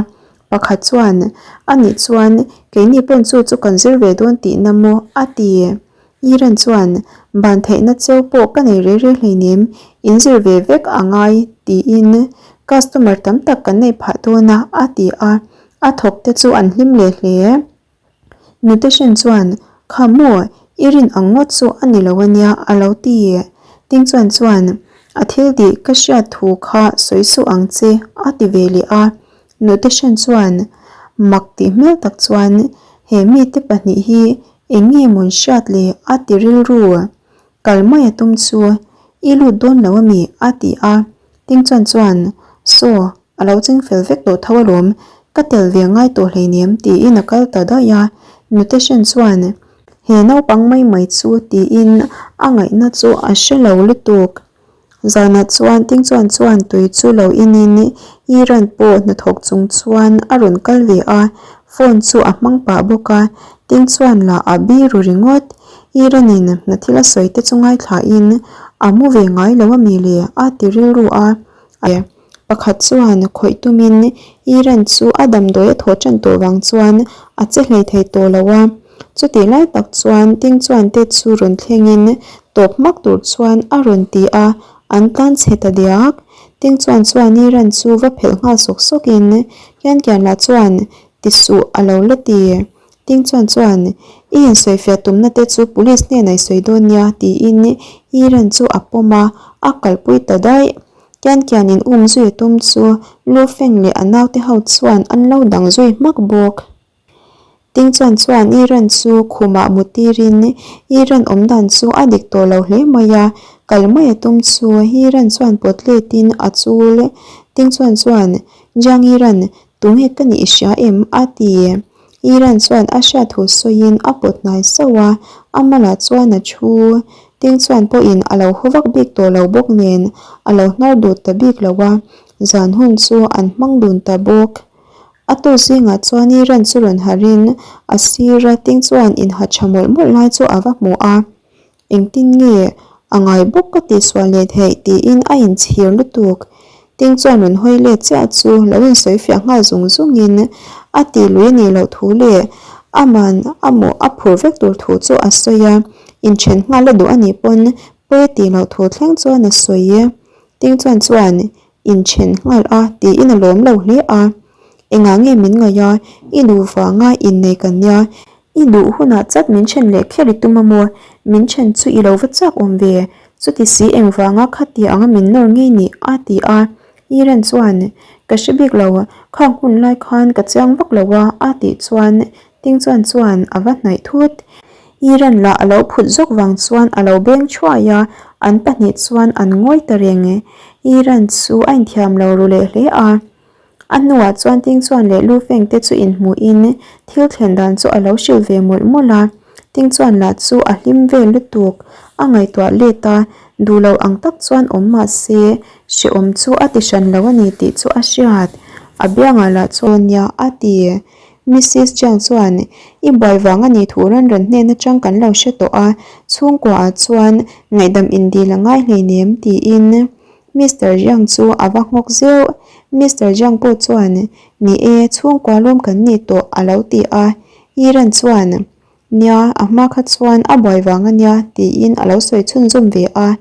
Pakhat chuan, A nih chuan keini pawn chu chu kan zir ve dawn tihna maw? a ti. Iran chuan, Ban theihna cheu pawh ka nei rei rei hleinem, in zir ve vek a ngai tiin customer tam tak kan nei phah dawn a a ti a. A thawk te chu an hlim leh hle. Nuteshen chuan, Kha maw, i rin ang ngawt chu a ni lo a nia, a lo ti. Ting chuan chuan, A thil dih ka hriat thu kha sawi suh ang che, a ti ve leh a. Nuteshen chuan, Mak tih hmel tak chuan, He mite pahnih hi eng nge mawn hriat le? a ti rilru. Kal mai a tum chu, I lut dawn lo a mi? a ti a. Ting chuan chuan, Saw, A lo ching fel vek tawh tho alawm, ka tel ve ngai tawh hleinem tiin a kal ta daih a, Nuteshen chuan he naupang mai mai chu tiin a ngaihna chu a hre lo lutuk. Zanah chuan Tingchuan chuan tui chu lo inin Iran pawh hnathawk chung chuan a rawn kal ve a, phone chu a hmang pah bawk a, Tingchuan lah a biru ringawt. Iranin hna thil a sawi te chu ngaithlain a mu ve ngai lo a mi le a ti rilru a. Pakhat chuan khawih tumin Iran chu a damdawi a thawh tan tawh vang chuan a che hlei thei tawh lo a. Chutih lai tak chuan Ting chuan te chu rawn thlengin tawp hmak tur chuan a rawn ti a, an tlan chhe ta diak. Ting chuan chuan Iran chu va phelh nghal sawk sawkin Kian Kian lah chuan ti suh a lo la ti. Ting chuan chuan i insawifiah tumna te chu police hnenah i sawi dawn nia tiin Iran chu a pawm a, a kalpui ta daih. Kian kian in um zui a tum chu Lu Feng leh a naute ho chuan an lo dang zui hmak bawk. Ting chuan chuan Iran chu khumah mu tirin Iran awm dan chu a dik tawh lo hle mai a, kal mai a tum chu Iran chuan pawt letin a chul. Ting chuan chuan Jiang Iran tunge ka nih i hria em? a ti. Iran chuan a hriat thu sawiin a pawt hnai sauh a, a malah chuan a thu. Ting chuan pawhin a lo haw vak bik tawh lo bawk nen a lo hnar dut ta bik lo a, zan hun chu an hmang dun ta bawk. A tu zingah chuan Iran chu rawn harhin a sira Ting chuan inha tha mawlh mawlh lai chu a va hmu a. Engtin nge a ngai bawk ka tihsual leh theih tiin a inchhir lutuk. Ting chuan rawn hawi let chiah chu lo insawi fiah nghal zung zungin a tih lui a nih loh thu leh aman a mawh a phur vek tur thu chu a sawi a, inthen nghal a duh a nih pawn pawi a tih loh thu thleng chuan a sawi. Ting chuan chuan inthen nghal a tiin a lawm lo hle a, engah nge min ngaih a, i duh vanga innei kan nia, I duh hunah chat min then leh kher i tum a maw? Min then chu i lo va chak awm ve. Chuti si engvanga khati anga min nawr ngei ni? a ti a. Iran chuan, Ka hre bik lo, khang hun lai khan ka chiang vak lo a, a tih chuan Ting chuan chuan a va hnaih thut. Iran lah a lo phut zawk vang chuan a lo beng thuai a, an pahnih chuan an ngawi ta reng. Iran chu a inthiam lo ru leh hle a. A hnuah chuan Ting chuan leh Lu Feng te chu inhmuhin thil thlen dan chu a lo hrilh ve mawlh mawlh a. Ting chuan lah chu a hlim vel lutuk. A ngaihtuah let a, duh lo ang tak chuan awm mah se, hrehawm chu a ti hran lo a ni tih chu a hriat. A biangah lah chuan nia a ti. Missis Jiang chuan, I buai vang a nih thu rawn rawn hnen atang kan lo hre tawh a, chhungkua ah chuan ngaihdam indil a ngai hleinem tiin Mister Jiang chu a va nghawk zeuh. Mister Jiang pawh chuan, Ni e, chhungkua lawm kan ni tawh a lo ti a. Iran chuan, Nia, a hma kha chuan a buai vang a nia tiin a lo sawi chhunzawm ve a.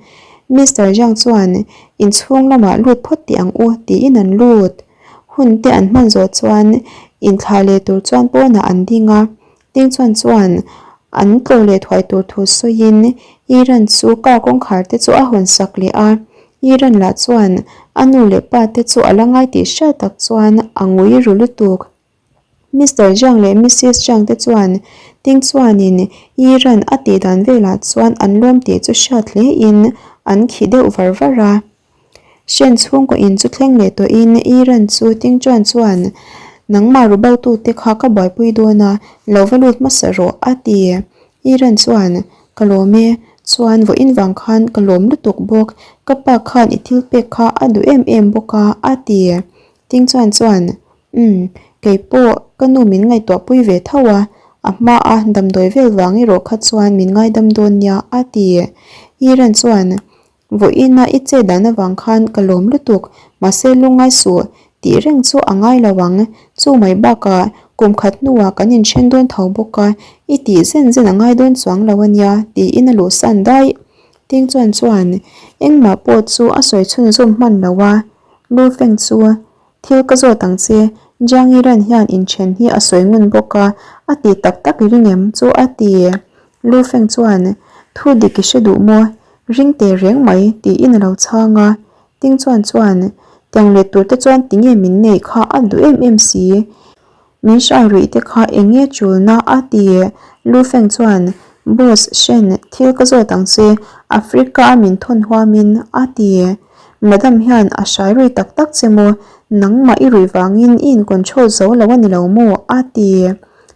Mister Jiang chuan, Inchhung lamah lut phawt teh ang u tiin an lut. Hun te an hman zawh chuan inthlah leh tur chuan pawnah an ding a, Ding chuan chuan an tlawh leh thuai tur thu sawiin Iran chu car kawngkhar te chu a hawn sak leh a, Iran lah chuan a nu leh pa te chu a la ngai tih hriat tak chuan a ngui ru lutuk. Mister Jiang leh Missis Jiang te chuan Ding chuanin Iran a tih dan velah chuan an lawm tih chu hriat hle in an khi deuh var var a. Hren chhungkaw in chu thleng leh tawhin Iran chu Tingchuan chuan nangmah ru botute kha ka buaipui dawn a, lo va lut hmasa rawh a ti. Iran chuan ka lawm e, chuan vawiin vang khan ka lawm lutuk bawk, ka pa khan i thil pek kha a duh em em bawk a a ti. Tingchuan chuan umm kei pawh ka nu min ngaihtuahpui ve tho a, a hmaa damdawi vel vang erawh kha chuan min ngaidam dawn nia a ti. Iran chuan Vawiina i che dan avang khan ka lawm lutuk, mahse lungngai suh tih reng chu a ngai lo ang. Chu mai bakah kum khat hnuah kan inthen dawn tho bawk a, i tih zen zen a ngai dawn chuang lo a nia tiin a luhsan daih. Ting chuan chuan engmah pawh chu a sawi chhunzawm hman lo a, Lu Feng chu Thil ka zawt ang che, Jiang Yiren hian inthen hi a sawi ngun bawk a, a ti tak tak i ring em chu a ti. Lu Feng chuan, Thu dik i hre duh maw? Ring teh reng mai, tiin a lo chhang a. Ting chuan chuan, Tiang let tur te chuan tinge min neih kha a duh em em si. Min hrai ruih te kha eng nge chulna a ti? Lu Feng chuan, Boss, Shen, thil ka zawt ang che, Africa a min thawn huamin, a ti. Madam hian a hrai rui tak tak che maw? Nangmah i ruih vangin i in control zo lo a ni lo maw? a ti.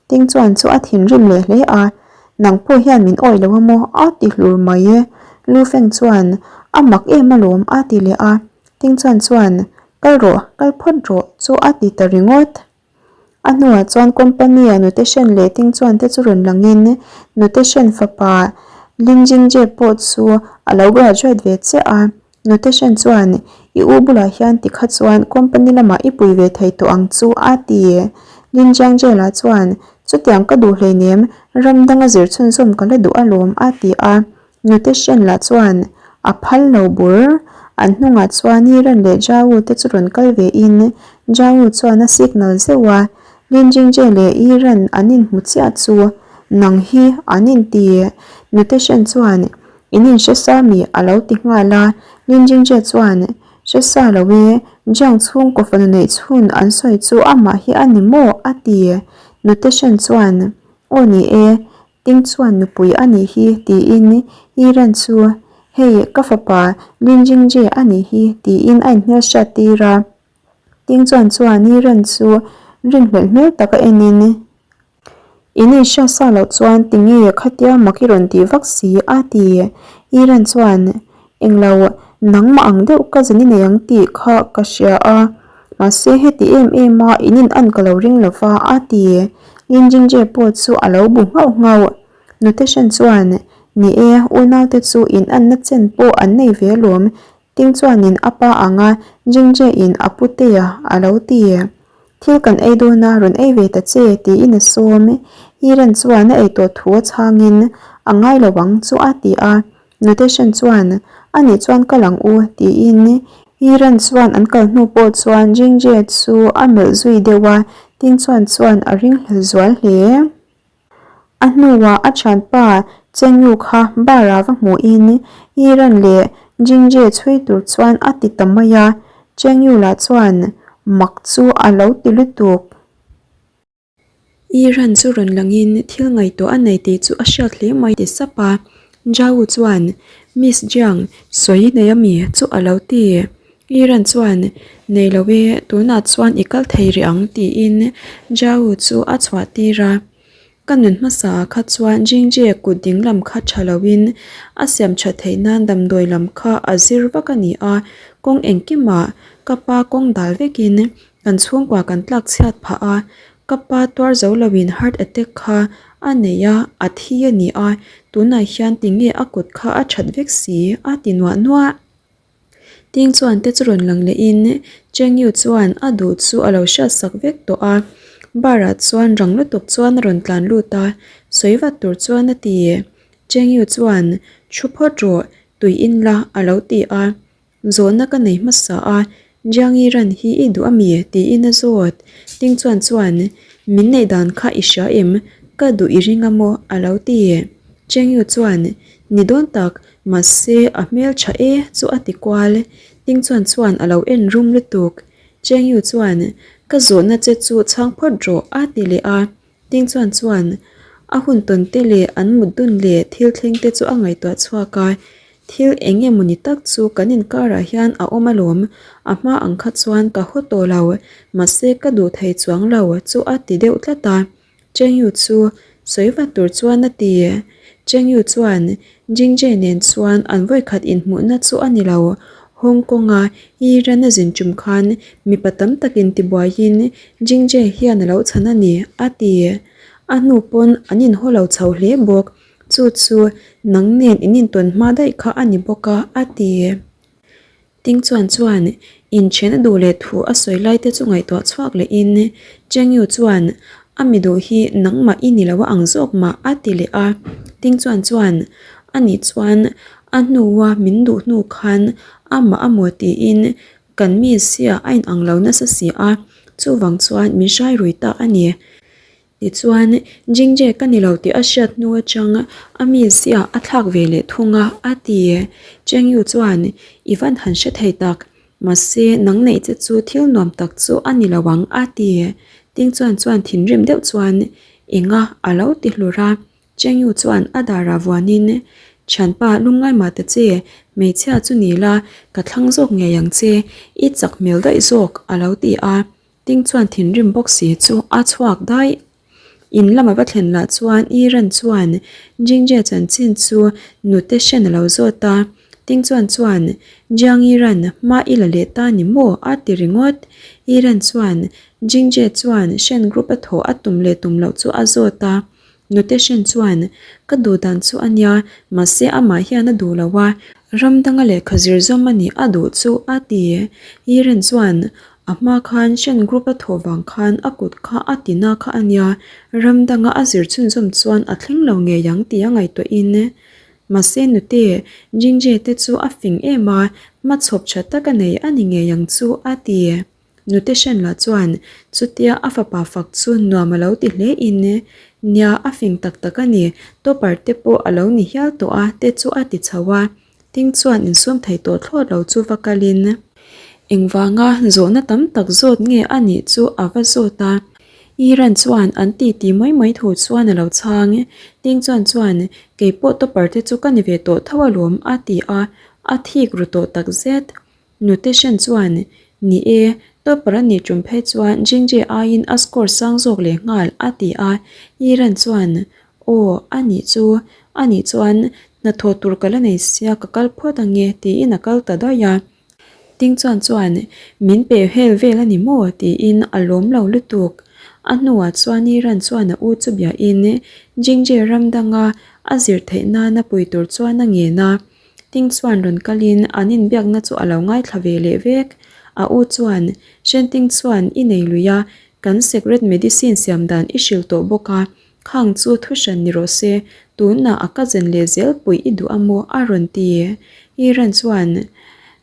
Ting chuan chu a thinrim leh hle a, Nang pawh hian min awih lo a maw? a ti hlur mai. Lu Feng chuan, A mak em alawm, a ti leh a. Ting chuan chuan, Kal rawh, kal phawt rawh, chu a ti ta ringawt. A hnuah chuan company-a nute hren leh Ting chuan te chu rawn langin nute hren fapa Lin Jingje pawh chu a lo graduate ve chiah a. Nute hren chuan, I u bulah hian tikha chuan company lamah i pui ve thei tawh ang chu a ti. Lin Jiangje lah chuan, Chutiang ka duh hleinem, ram danga zir chhunzawm ka la duh alawm a ti a. Nute Shen lah chuan a phal lo bur. An hnungah chuan Yiren leh Zhao te chu rawn kal ve in Zhao chuan a signal zeuh a, Lin Jingje leh Yiren an inhmu chiah chu nang hi an inti. Nute Shen chuan in inhre sa mi a lo ti nghal a, Lin Jingje chuan hre sa lo e, Jiang chhungkaw fanu neih chhun an sawi chu amah hi a ni maw a ti. Nute Shen chuan aw ni e, Ting chuan nupui a nih hi tiin Yiren chu Hei ka fapa Lin Jingje a nih hi tiin a inhmelhriat tir a. Ting chuan chuan Yiren chu rinhlelh hmel taka enin In inhriat sa loh chuan tinge khatia mak i rawn tih vak si a ti. Yiren chuan Englo nangmah ang deuh ka zin i nei ang tih kha ka hria a. Mahse heti em em a in in an ka lo ring lo va a ti. Lin Jingje pawh chu a lo bu nghauh nghauh. Nute Shen chuan, Ni e, unaute chu in anna chen pawh an nei ve alawm, Ting chuanin a pa anga Jingje in a putea a lo ti. Thil kan ei dawn a, rawn ei ve ta che, tiin a sawm. Yiren chuan a ei tawh thu a chhangin, A ngai lo ang chu a ti a. Notation chuan, A nih chuan kal ang u, tiin Yiren chuan an kal hnu pawh chuan Jingje chu a melh zui deuh a, Ting chuan chuan a ringhlel zual hle. A hnuah a thianpa Cheng Yu kha bar-ah va hmuhin Yiren leh Jingje chhui tur chuan a ti ta mai a, Cheng Yu lah chuan mak chu a lo ti lutuk. Iran chu rawn langin thil ngaihtuah a nei tih chu a hriat hle mai ti sap a. Zhao chuan, Miss Jiang, sawi i nei ami? chu a lo ti. Iran chuan, Nei lo e, tunah chuan i kal thei rih ang tiin Zhao chu a chhuah tir a. Ka nun hmasa ah kha chuan Jingje kut dinglam kha tha loin a siam tha theih nan damdawi lam kha a zir vak a ni a, kawng engkimah ka pa kawng dal vekin kan chhungkua kan tlak chhiat phah a, ka pa tuar zo loin heart attack kha a nei a, a thi a ni a, tunah hian tinge a kut kha a that vek si a ti nuah nuah. Ting chuan te chu rawn lang lehin Cheng Yu chuan a duh chu a lo hriat sak vek tawh a, bar ah chuan rang lutuk chuan a rawn tlan lut a, sawi vat tur chuan a ti. Cheng Yu chuan, Thu phawt rawh, tui in la a lo ti a. Zawhna ka nei hmasa a, Jiang Yi ran hi i duh a mi? tiin a zawt. Ting chuan chuan, Min neih dan kha i hria em? Ka duh i ring a maw? a lo ti. Cheng Yu chuan, Ni dawn tak, Mahse, a hmel tha e chu a ti kual. Ting chuan chuan a lo en rum lutuk. Cheng Yu chuan, Ka zawhna che chu chhang phawt rawh a ti leh a. Ting chuan chuan a hun tawn te leh an mut dun leh thil thleng te chu a ngaihtuah chhuak a. Thil eng nge mawni tak chu kan inkarah hian a awm alawm, a hma ang kha chuan ka haw tawh lo, mahse ka duh thei chuang lo chu a ti deuh tlat a. Cheng Yu chu sawi vat tur chuan a ti. Cheng Yu chuan Jingzhe nen chuan an vawikhat inhmuhna chu a ni lo. Hong Kong-a Iran a zin tum khan mipa tam takin tibuaiin Jingzhe hian a lo chhan a ni, a ti. A hnu pawn an inhaw lo chho hle bawk. Chu chu nang nen in intawn hma daih kha a ni bawk a, a ti. Ting chuan chuan inchen a duh leh thu a sawi lai te chu ngaihtuah chhuak leh in Cheng Yu chuan a mi duh hi nangmah i ni lo a ang zawk mah a ti leh a. Ting chuan chuan a nih chuan a hnua min duh hnu khan amah a maw tiin kan mi sia a inang lo nasa si a, chuvang chuan min hrai rui ta a ni. Tichuan, Jingje ka ni lo tih a hriat hnu atang a mizia a thlak ve leh thung a, a ti. Cheng Yu chuan, I van han hre thei tak, mahse nang neih che chu thil nuam tak chu a ni lo ang, a ti. Ting chuan chuan thinrim deuh chuan, Enga a lo ti hlur a. Cheng Yu chuan a darah vuanin, Thianpa, lungngai mah ta che, hmeichhia chu ni la, ka thlang zawk ngei ang che, i chak hmel daih zawk, a lo ti a. Ting chuan thinrim bawk si chu a chhuak daih. In lama va thlen lah chuan Iran chuan Jingje chanchin chu nute hrian a lo zawt a. Ting chuan chuan Jiang Iran hma i la leh ta ni maw? a ti ringawt. Iran chuan Jingje chuan Shen Group a thawh a tum leh tum loh chu a zawt a. Nute hrin chuan, Ka duh dan chu a nia, mahse amah hian a duh lo a, ram danga lehkha zir zawm a nih a duh chu a ti. Yiren chuan, A hma khan Shen Group a thawh vang khan a kut kha a ti na kha a nia, ram danga a zir chhunzawm chuan a thleng lo ngei ang tih a ngaihtuahin. Mahse nute, Jingje te chu a fing em a, hmachhawp tha tak a nei a ni ngei ang chu a ti. Nute Shenla chuan chutia a fapa fak chu nuam a lo ti hle in, Nia, a fing tak tak a ni, topper te pawh a lo ni hial tawh a te chu a ti chho a. Ting chuan insum thei tawh thlawt lo chu va kal in. Engvanga zawhna tam tak zawt nge a nih chu a va zawt a. Iran chuan an ti ti mai mai thu chuan a lo chhang. Ting chuan chuan kei pawh topper te chu ka ni ve tawh tho alawm a ti a, a thik ru tawh tak zet. Notation chuan, Ni e, topper a nih tum phei chuan Jingje aiin a score sang zawk leh nghal, a ti a. Yiran chuan, Aw, a nih chu. A nih chuan, hnathawh tur ka la nei sia ka kal phawt ange, tiin a kal ta daih a. Ting chuan chuan, Min pe hel vel a ni maw? tiin a lawm lo lutuk. A hnuah chuan Yiran chuan a u chu biahin Jingje ram danga a zir theih nana pui tur chuan a ngen a. Ting chuan rawn kalin an inbiakna chu a lo ngaithla ve leh vek. A u chuan, Shenting chuan i nei lui a, kan secret medicine siam dan i hrilh tawh bawk a, khang chu thu hran ni rawh se, tunah a cousin leh zel puih i duh a maw? a rawn ti. Iran chuan,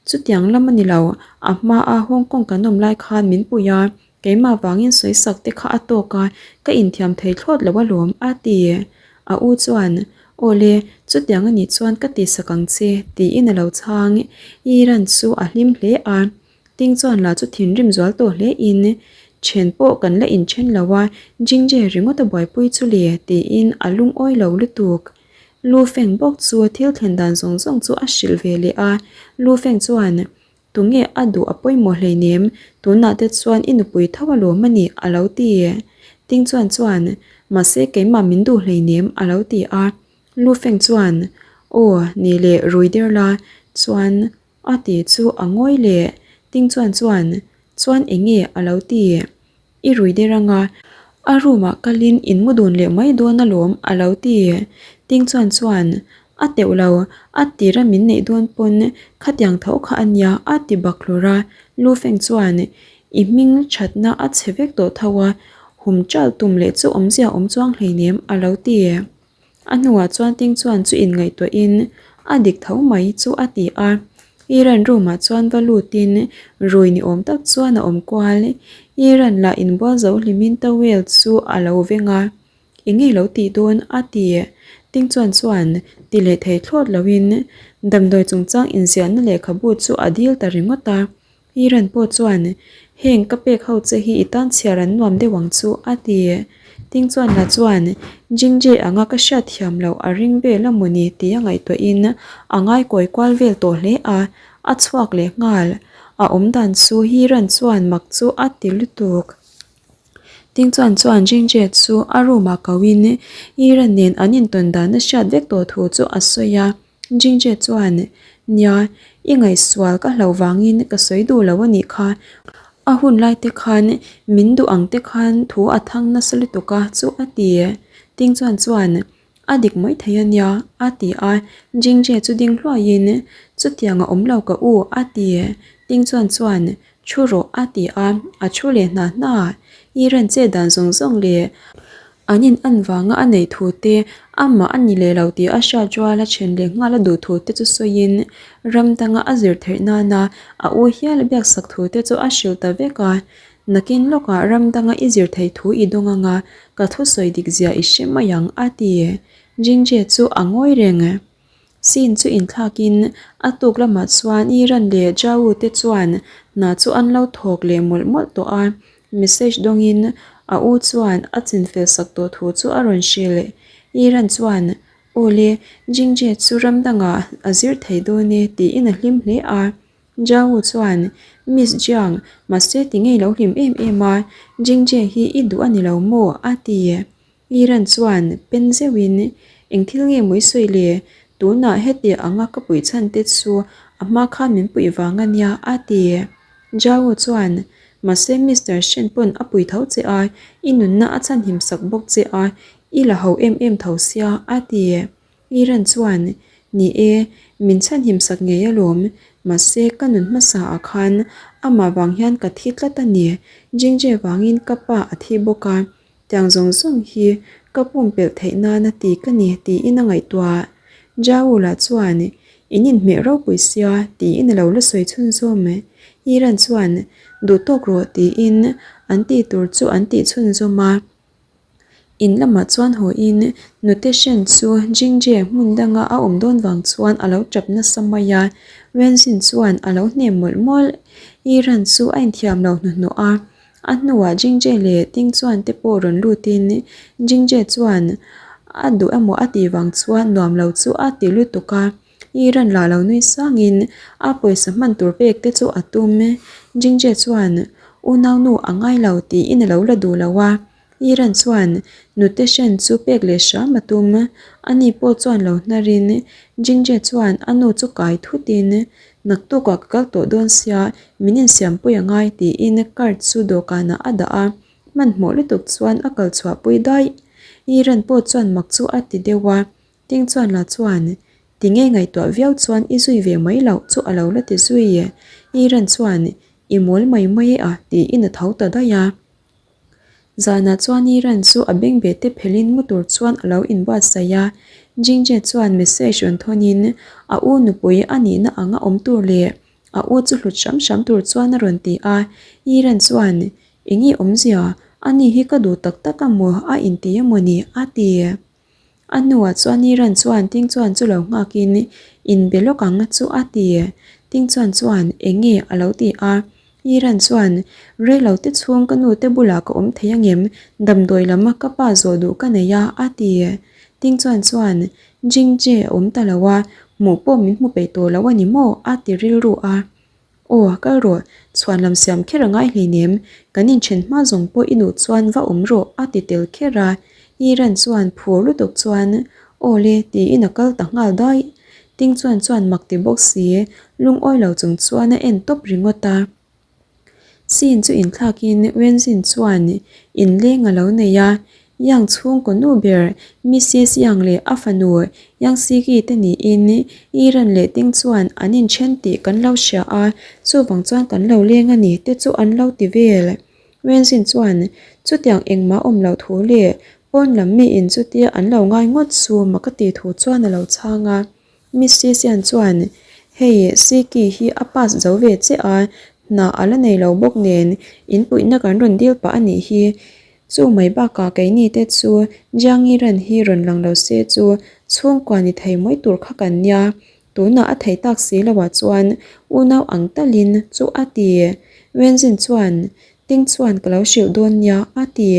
Chutiang lam a ni lo, a hmaa Hong Kong kan awm lai khan min puih a, Keimah vangin sawisak te kha a tawk a, ka inthiam thei thlawt lo alawm, a ti. A u chuan, Awle, chutiang a nih chuan ka tihsak ang che, tiin a lo chhang. Iran chu a hlim hle a, Ting chuan lah chu thinrim zual tawh hle in, Then pawh kan la inthen lo a, Jingje ringawt a buaipui chu le, tiin a lungawi lo lutuk. Lu Feng bawk chu thil thlen dan zawng zawng chu a hrilh ve leh a, Lu Feng chuan, Tunge a duh a pawimawh hleinem, tunah te chuan i nupui tho alawm a ni, a lo ti. Ting chuan chuan. Mahse keimah min duh hleinem a lo ti a. Lu Feng chuan, Aw, ni leh rui der la, chuan a ti chu a ngawi leh. Ting Chuan chuan, Chuan eng nge a lo ti? I rui der anga, a room ah kalin in mu dun leh mai dawn alawm a lo ti. Ting Chuan chuan, A teuh lo, a tira min neih dawn pawn khatiang tho kha a nia a ti bak hlur a. Lu Feng chuan, I hming thatna a chhe vek tawh tho a, hum ṭalh tum leh chu awmzia awm chuang hleinem a lo ti. A hnuah chuan Ting chuan chu inngaihtuahin a dik tho mai chu a ti a. Iran room ah chuan va lutin rui ni awm tak chuan a awm kual. Iran lah inbual zo hlimin towel chu a lo veng a. Eng nge lo tih dawn? a ti. Ting chuan chuan ti leh thei thlawt loin damdawi chungchang inziahna lehkhabu chu a dil ta ringawt a. Iran pawh chuan, Heng ka pek ho che hi i tan chhiar an nuam deuh ang chu, a ti. Ting chuan la chuan, Jingji anga ka hriat thiam loh a ring vel a mawni tia ngaihtuahin a ngai kawi kual vel tawh hle a, a chhuak leh nghal. A awm dan chu Hiran chuan mak chu a ti lutuk. Ting chuan chuan Jingji chu a room ah koin Iran nen an intawn dan a hriat vek tawh thu chu a sawi a. Jingje chuan, Nia, i ngaihsual ka hlauh vangin ka sawi duh lo a nih kha. A hun lai te khan min duh ang te khan thu a thang nasa lutuk a chu a ti. Ting chuan chuan, A dik mai thei a nia, a ti a. Jingje chu ding hluaiin, Chutiang a awm lo ka u, a ti. Ting chuan chuan, Thu rawh, a ti a, a thu leh hna hna. I ren che dan zawng zawng leh An in an vanga a neih thu te, amah a ni leh lo tih a hriat rual a then leh nghal a duh thu te chu sawiin ram danga a zir theih nana a u hial a biaksak thu te chu a hrilh ta vek a. Nakin lawkah ram danga i zir theih thu i dawng anga ka thusawi dik zia i hre mai ang a ti. Jingje chu a ngawi reng. Scene chu inthlakin a tuk lamah chuan Iran leh Jao te chuan hna chu an lo thawk leh mawlh mawlh tawh a, message dawngin a u chuan a chinfel sak tawh thu chu a rawn hrilh. Iran chuan, Aw le, Jingje chu ram dangah a zir thei dawn e tiin a hlim hle a. Jao chuan, Miss Jiang, mahse tinge i lo hlim em em a, Jingje hi i duh a ni lo maw? a ti. Iran chuan pen zeuhin, Eng thil nge maw i sawi le? Tunah heti anga ka puih chhan te chu a hma khan min puih vang a nia, a ti. Zhao chuan, Mahse Mister Shen pawn a pui tho che a, i nunna a chhanhim sak bawk che a, i la ho em em tho sia, a ti. Iran chuan, Ni e, min chhanhim sak ngei alawm, mahse ka nun hmasa ah khan amah vang hian ka thi tlat a ni, Jingje vangin ka pa a thi bawk a, Tiang zawng zawng hi ka pumpelh theih nana ti ka ni tiin a ngaihtuah. Zhao lah chuan, In inhmeh ropui sia tiin a lo la sawi chhunzawm. Iran chuan, Duh tawk rawh tiin an tih tur chu an tih chhunzawm a. In lamah chuan hawiin nute hren chu Jingje hmun danga a awm dawn vang chuan a lo tap nasa mai a. Wenzin chuan a lo hnem mawlh mawlh. Iran chu a inthiam lo hnuhnawh a. A hnuah Jingje leh Ting chuan te pawh rawn lutin Jingje chuan a duh emaw a tih vang chuan nuam lo chu a ti lutuk a, Iran lah lo nui sangin a pawisa hman tur pek te chu a tum. Jingje chuan unaunu a ngai lo tiin a lo la duh lo a, Iran chuan nute hren chu pek leh hram a tum. Ani pawh chuan lo hnarin Jingje chuan a nu chu kai thutin Naktukah ka kal tawh dawn sia, min insiampui a ngai tiin card chu dawhkanah a dah a, hmanhmawh lutuk chuan a kal chhuahpui daih. Iran pawh chuan mak chu a ti deuh a, Ting chuan la chuan ti ngei ngaihtuah viau chuan i zui ve mai loh chu a lo la ti zui. Iran chuan i mawl mai mai e a tiin a tho ta daih a. Zanah chuan Iran chu a bengbeh te phelhin mu tur chuan a lo inbuatsaih a, Jingje chuan message rawn thawnin a u nupui a nihna anga awm tur leh a u chu hlut hram hram tur chuan a rawn ti a, Iran chuan Eng nge awmzia, ani hi ka duh tak tak a maw a inti emaw ni? a ti. A hnuah chuan Iran chuan Ting chuan chu lo nghakin inbe lawk ang chu a ti. Ting chuan chuan eng nge a lo ti a. Iran chuan Reilo te chhung ka nu te bulah ka awm thei angem damdawi lam a ka pa zawh duh ka nei a a ti. Ting chuan chuan Jing Jie a awm ta lo a, hmuh pawh min hmu peih tawh lo a ni maw a ti rilru a. Aw, kal rawh, chhuan lam siam kher a ngai hleinem, kan inthen hma zawng pawh i duh chuan va awm rawh a ti tel kher a. Iran chuan phur lutuk chuan, Aw le, tiin a kal ta nghal daih. Ting chuan chuan mak ti bawk si, lungawi lo chung chuan a en tawp ringawt a. Scene chu inthlakin Wenzin chuan inleng a lo nei a, Yang chhungkaw nu ber Missis Yang leh a fanu Yang Siki te niin Iran leh Ting chuan an inthen tih kan lo hria a, chuvang chuan kan lo leng a ni te chu an lo ti vel. Wenzin chuan chutiang engmah awm loh thu leh pawn lam miin chutia an lo ngai ngawt chu mak a tih thu chuan a lo chhang a. Misty Sian chuan, Hei, Siki hi a pass zo ve che a, hna a la nei lo bawk nen, in puihna kan rawn dil pah a nih hi. Chu mai bakah keini te chu Jiangi ran hi rawn lang lo se chu chhungkua ni thei mai tur kha kan nia. Tunah a thei tak si loah chuan unau ang talin chu a ti. Wenzin chuan, Ting chuan ka lo hrilh dawn nia a ti.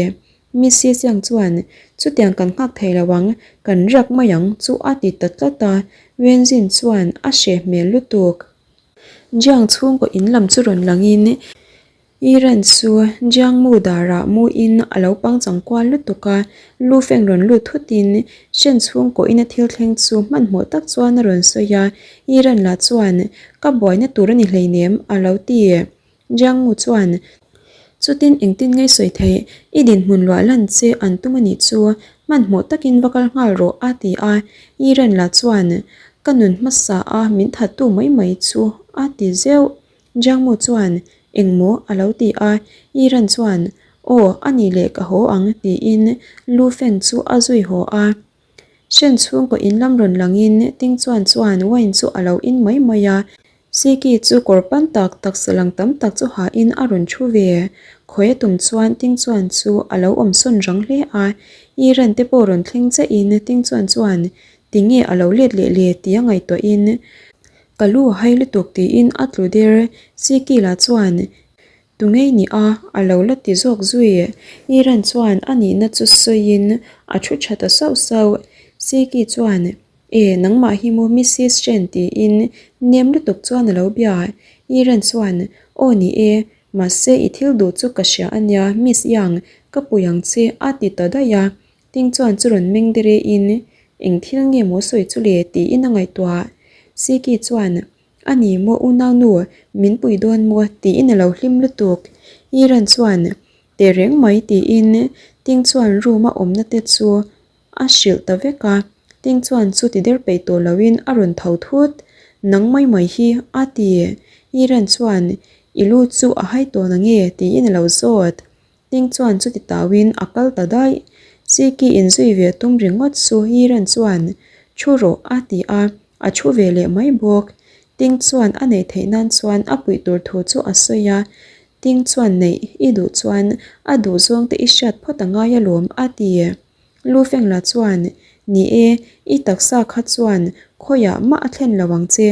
Missy Chiang chuan, Chutiang kan nghak thei lo ang, kan riak mai ang chu a ti ta tlat a, Wenzin chuan a hreh hmel lutuk. Jiang chhungkaw in lam chu rawn langin Yiren chu Jiang mu darah muin a lo pangchang kual lutuk a, lu feng rawn lut thutin Shen chhungkaw ina thil thleng chu hmanhmawh tak chuan a rawn sawi a, Yiren lah chuan, Ka buaina tur a ni hleinem a lo ti. Jiangmu chuan, Chutin engtin ngei sawi theih, i dinhmun luah lan che an tum a nih chu, hmanhmawh takin va kal nghal rawh a ti a. Yiren lah chuan, Ka nun hmasa a min thattu mai mai chu a ti zeuh. Jiangmu chuan, Engmaw a lo ti a. Yiren chuan, Aw, a nih leh ka haw ang tiin Lu Feng chu a zui haw a. Hren chhungkaw in lam rawn langin Ting chuan chuan wine chu a lo in mai mai a, Siki chu kawr pan tak taksa lang tam tak chu hahin a rawn thu ve. Khawi a tum chuan Ting chuan chu a lo awm sawn rang hle a, Iran te pawh rawn thleng chiahin Ting chuan chuan tinge a lo let leh le tia ngaihtuahin ka lu a hai lutuk tiin a tlu der. Siki lah chuan Tu ngei ni a, a lo la ti zawk zui. Iran chuan a nihna chu sawiin a thu tha ta sauh sauh. Siki chuan, E, nangmah hi maw Missis Chen tiin nem lutuk chuan a lo bia. Iran chuan, Aw ni e, mahse i thil duh chu ka hria a nia Miss Yang, ka pui ang che a ti ta daih a. Ting chuan chu rawn meng derein, Eng thil nge maw sawi chu le tiin a ngaihtuah. Siki chuan, A ni maw unaunu, min pui dawn maw tiin a lo hlim lutuk. Iran chuan, Teh reng mai tiin Ting chuan room a awmna te chu a hrilh ta vek a. Ting chuan chu ti der peih tawh loin a rawn tho thut. Nang mai mai hi a ti. Iran chuan, I lu chu a hai tawh nange tiin a lo zawt. Ting chuan chuti tauin a kal ta daih. Siki inzui ve tum ringawt chu Yiren chuan, Thu rawh a ti a, a thu ve leh mai bawk. Ting chuan a neih theih nan chuan a puih tur thu chu a sawi a, Ting chuan neih i duh chuan a duh zawng te i hriat phawt a ngai alawm a ti. Lu Fengla chuan, Ni e, i taksa kha chuan khawiah mah a thlen lo ang che.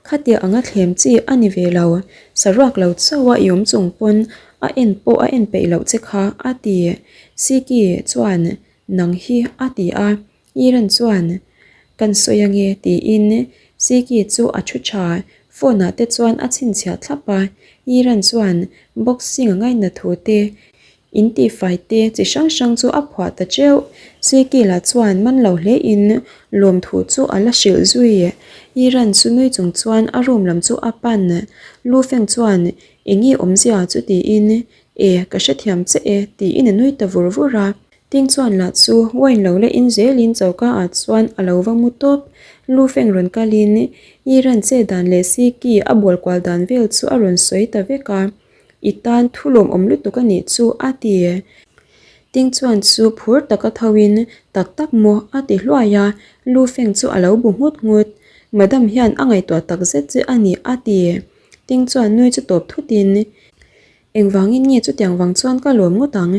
Khatia anga thlem chi a ni ve lo, saruak lo chauh a i awm chung pawn a en pawh a en peih loh che kha, a ti. Siki chuan, Nang hi, a ti a. Iran chuan, Kan sawi ange, tiin Siki chu a thu tha. Phone ah te chuan a chhinchhiah thlap a. Iran chuan, Boxing a ngaihna thu te, In tihfai te chi hrang hrang chu a phuah ta teuh. Siki lah chuan man lo hle in lawmthu chu a la hrilh zui. Iran chu nui chung chuan a room lam chu a pan. Lu Feng chuan eng nge awmzia chu tiin e ka hrethiam che e tiin a nui ta vur vur a. Ting chuan lah chu wine lo la in zelin choka ah chuan a lo va mu tawp. Lu Feng rawn kalin Iran che dan leh Siki a bual kual dan vel chu a rawn sawi ta vek a. I tan thu lawmawm lutuk a nih chu a ti. Ting chuan chu phur taka thoin tak tak maw a ti hluai a, Lu Feng chu a lo bu nghut nghut. Madam hian a ngaihtuah tak zet che a ni a ti. Ting chuan nui chu tawp thutin, Engvangin nge chutiang vang chuan ka lawm ngawt ang?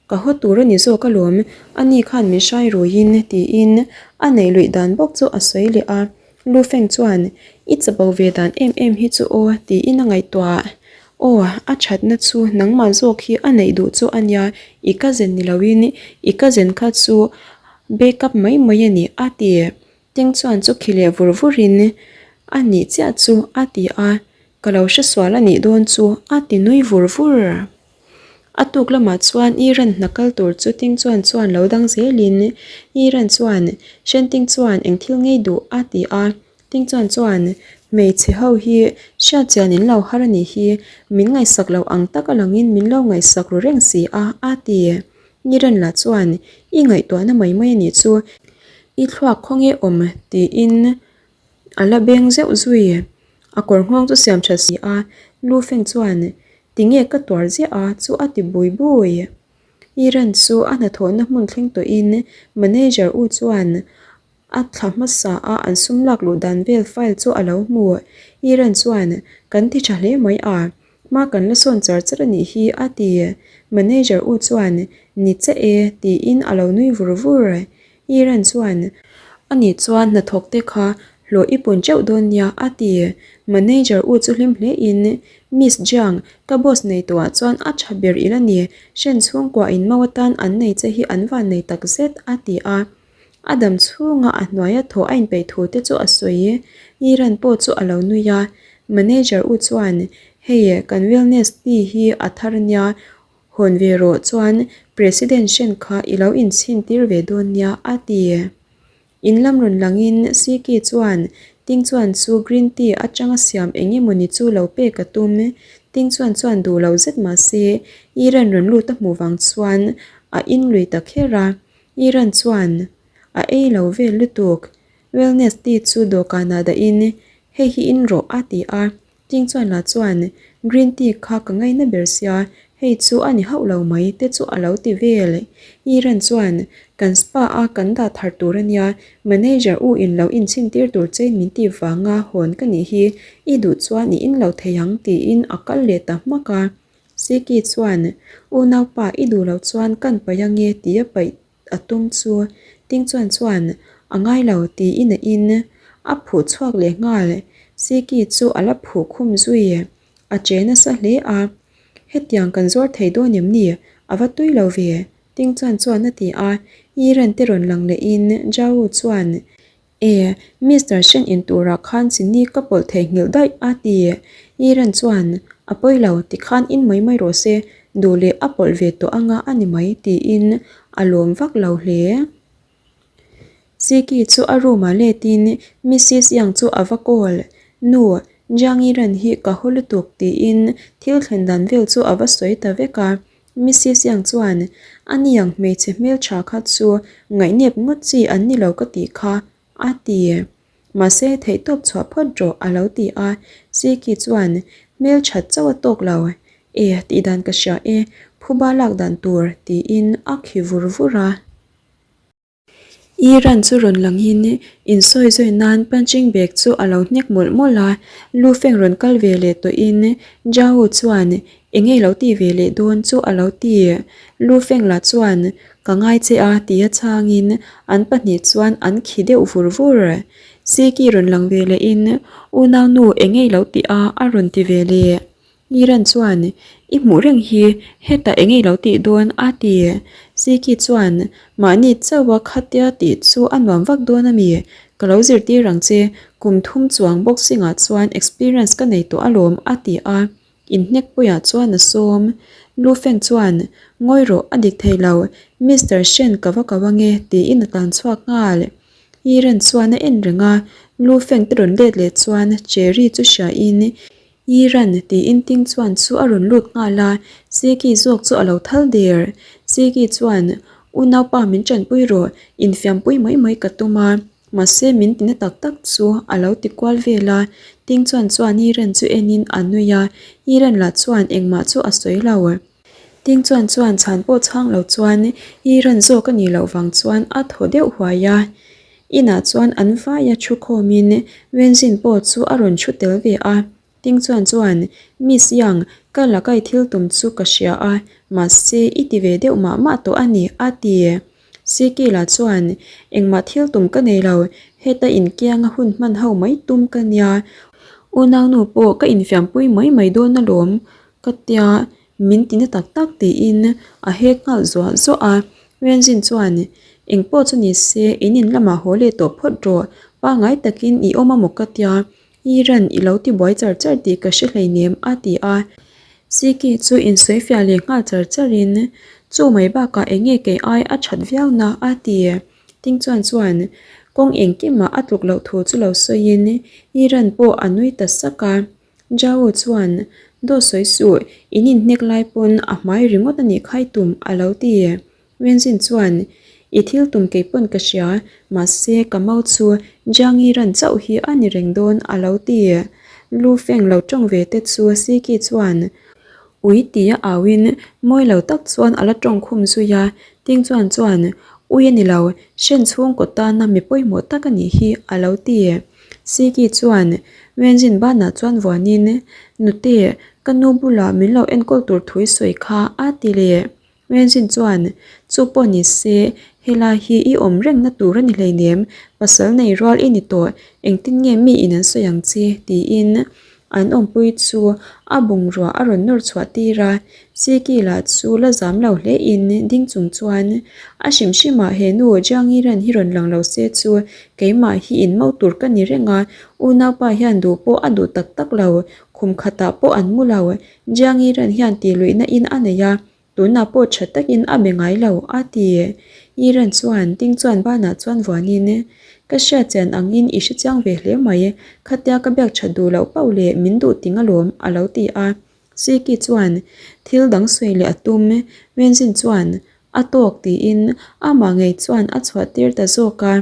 Ka haw tur a ni zawk alawm, ani khan min hrai ruiin tiin a neih luih dan bawk chu a sawi leh a. Lu Feng chuan, I chapo ve dan em em hi chu aw tiin a ngaihtuah. Aw, a thatna chu nangmah zawk hi a neih duh chu a nia, i cousin ni loin i cousin kha chu backup mai mai a ni a ti. Ting chuan chu khi leh vur vurin a nih chiah chu a ti a, ka lo hresual a nih dawn chu a ti nui vur vur. A tuk lamah chuan Iran hna kal tur chu Ting Chuan chuan lo dang zelin Iran chuan Shen Ting chuan eng thil ngei duh a ti a. Ting Chuan chuan hmeichhe ho hi hriatchian in lo har a nih hi, min ngaihsak lo ang tak a langin min lo ngaihsak ru reng si a, a ti. Iran lah chuan i ngaihtuahna mai mai a nih chu, i thluak khawnge awm tiin A la beng zeuh zui. A kawr nghawng chu siam tha si a, Lu Feng chuan tinge ka tuar ziah a chu a ti bui bui. Iran chu a hnathawhna hmun thleng tawhin manager u chuan a thla hmasa a an sum lak luh dan vel file chu a lo hmu. Iran chuan kan ti tha hle mai a, hma kan la sawn char char a nih hi a ti. Manager u chuan ni che e tiin a lo nui vur vur. Iran chuan, A nih chuan hnathawk te kha hlawh i pun teuh dawn nia, a ti. Manager u chu hlim hle in, Miss Jiang, ka boss nei tawhah chuan a tha ber i la ni, hren chhungkua in mau atan an nei che hi an van nei tak zet, a ti a. A dam chhunga a hnuaia thaw a inpeih thu te chu a sawi. Iran pawh chu a lo nui a. Manager u chuan, Hei, kan wellness tea hi a thar nia, Hawn ve rawh chuan President hren kha i lo inchhin tir ve dawn nia a ti. In lam rawn langin Siki chuan Ting chuan chu green tea atanga siam eng emawni chu lo pek a tum. Ting chuan chuan duh lo zet mah se Iran rawn lut a hmuh vang chuan a in lui ta kher a. Iran chuan a ei lo vel lutuk. Wellness tea chu dawhkanah dahin hei hi in rawh a ti a. Ting chuan lah chuan green tea kha ka ngaina ber sia, hei chu a ni hauh lo mai te chu a lo ti vel. Iran chuan kan spa a kan dah thar tur a nia, manager u in lo inchhin tir tur chein min tih vanga hawn ka nih hi, i duh chuan i in lo thei ang tiin a kal leh ta hmak a. Siki chuan unaupa i duh loh chuan kan paih ange tia paih A tum chu Ting chuan chuan a ngai lo tiin a in a phuh chhuak leh nghal. Siki chu a la phuh khum zui. A che nasa hle a, Hetiang kan zuar thei dawn em ni? A va tui lo ve, Ting chuan chuan a ti a. Iran te rawn lang lehin Zhao chuan E, Mister Shen in turah khan chini ka pawlh theihnghilh daih a ti. Iran chuan, A pawi lo, tikhan in mai mai rawh se, duh leh a pawlh ve tawh anga a ni mai tiin a lawm vak lo hle. Siki chu a room ah letin Missis Yang chu a va call, Nu, Jiang Iran hi ka haw lutuk tiin thil thlen dan vel chu a va sawi ta vek a. Missis Yang chuan, A niang hmeichhe hmeltha kha chu ngaihnep ngawt chi an ni lo ka tih kha, a ti. Mahse, theihtawp chhuah phawt rawh, a lo ti a. Siki chuan, Hmelthat chauh a tawk lo. E, tihdan ka hria e, phuba lak dan tur, tiin a khi vur vur a. Iran chu rawn langin insawi zawi nan punching bag chu a lo hnek mawlh mawlh a, Lu Feng rawn kal ve leh tawhin Zhao chuan eng nge lo ti ve leh dawn chu a lo ti. Lu Feng lah chuan ka ngai che a tia chhangin an pahnih chuan an khi deuh vur vur. Siki rawn lang ve lehin unaunu eng nge lo ti a a rawn ti ve leh. Iran chuan, I hmuh reng hi hetah eng nge lo tih dawn? a ti. Siki chuan, Mahni chauha khatia tih chu a nuam vak dawn a mi? Ka lo zirtir ang che, kum thum chuang boxing ah chuan experience ka nei tawh alawm, a ti a. Inhnek puiah chuan a sawm. Lu Feng chuan, Ngawi rawh, a dik thei lo. Mister Shen ka va ko ange, tiin a tlan chhuak nghal. Iran chuan a en reng a, Lu Feng te rawn let leh chuan Cherry chu hriain, Iran tiin Ting chuan chu a rawn lut nghal a, Siki zawk chu a lo thal der. Siki chuan, Unaupa min tanpui rawh, infiampui mai mai ka tum a, mahse min tina tak tak chu a lo ti kual vel a. Ting chuan chuan Iran chu enin a nui a, Iran lah chuan engmah chu a sawi lo. Ting chuan chuan chhan pawh chhang lo chuan Iran zawk a nih loh vang chuan a thaw deuh huai a. Inah chuan an vaia thu khawmin Wenzin pawh chu a rawn thu tel ve a. Ting chuan chuan, Miss Yang, ka lakai thil tum chu ka hria a, mahse i ti ve deuh mah mah tawh a ni, a ti. Sikila chuan, Engmah thil tum ka nei lo, heta inkianga hun hman ho mai tum ka nia. Unaunu pawh ka infiampui mai mai dawn alawm, ka tia. Min ti na tak tak tiin a hek nghal zuah zuah a, Renzin chuan, Eng pawh chu ni se, in in lamah haw leh tawh phawt rawh, pangngai takin i awm a maw ka tia, i ran i lo ti buai char char tih ka hre hleinem a ti a. Siki chu insawifiah leh nghal char charin, Chu mai bakah eng nge kei ai a that viau na? a ti. Ting chuan chuan kawng engkimah a tluk loh thu chu lo sawiin Iran pawh a nui ta sak a. Zhao chuan, Dawt sawi suh, in inhnek lai pawn a hmai ringawt a nih khai tum, a lo ti. Wenzin chuan, I thil tum kei pawn ka hria, mahse ka mau chu Jiang Yiran chauh hi a ni reng dawn, a lo ti. Lu Feng lo tawng ve te chu Siki chuan ui tia auin mawi lo tak chuan a la tawng khum zui a, Ting chuan chuan, Ui a ni lo, Shen chhungkaw tana mi pawimawh tak a nih hi, a lo ti. Siki chuan Wenzin banah chuan vuanin, Nute, ka nu bulah min lo enkawl tur thu i sawi kha, a ti leh. Wenzin chuan, Chu pawh ni se, helai hi i awm rengna tur a ni hleinem, pasal nei rual i ni tawh, engtin nge mi in an sawi ang che? tiin an awmpui chu a bungrua a rawn nawr chhuah tir a. Siki lah chu la zam lo hle in ding chung chuan, A hrim hrimah he nu Jiangiran hi rawn lang lo se chu keimah hi in mo tur ka ni reng a, unaupa hian duh pawh a duh tak tak lo, khum khatah pawh an mu lo, Jiangiran hian tih luihna in a nei a, Tunah pawh tha takin a be ngai lo, a ti. Iran chuan Ting chuan banah chuan vuanin, Ka hriat chian angin i hre chiang ve hle mai, khatia ka biak that duh loh pauh leh min duh ting alawm, a lo ti a. Siki chuan thil dang sawi leh a tum. Wenzin chuan, A tawk tiin amah ngei chuan a chhuah tir ta zawk a.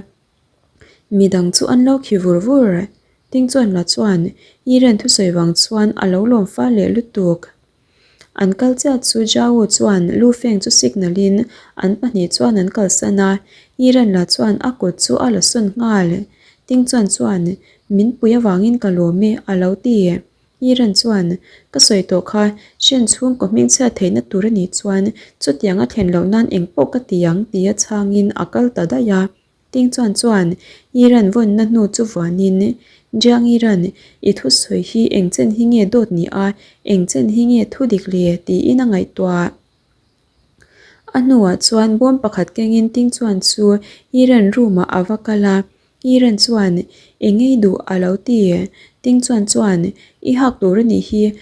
Midang chu an lo khi vur vur. Ting chuan la chuan Iran thusawi vang chuan a lo lawm fal leh lutuk. An kal chiah chu Zhao chuan Lu Feng chu signal in an pahnih chuan an kalsan a, Yiren lah chuan a kut chu a la sawn nghal. Ting chuan chuan, Min pui avangin ka lawm e, a lo ti. Yiren chuan, Ka sawi tawh kha, Shen chhungkaw hmingchhiat theihna tur a nih chuan chutiang a thlen loh nan engpawh ka ti ang, tia chhangin a kal ta daih a. Ting chuan chuan Iran vawnna hnu chu vuanin, Jiang Iran, i thusawi hi eng chen hi nge dawt ni a, eng chen hi nge thu dik le? tiin a ngaihtuah. A hnuah chuan bawm pakhat kengin Ting chuan chu Iran room-ah a va kal a, Iran chuan, Eng ngei duh a lo ti. Ting chuan chuan, I hak tur a nih hi,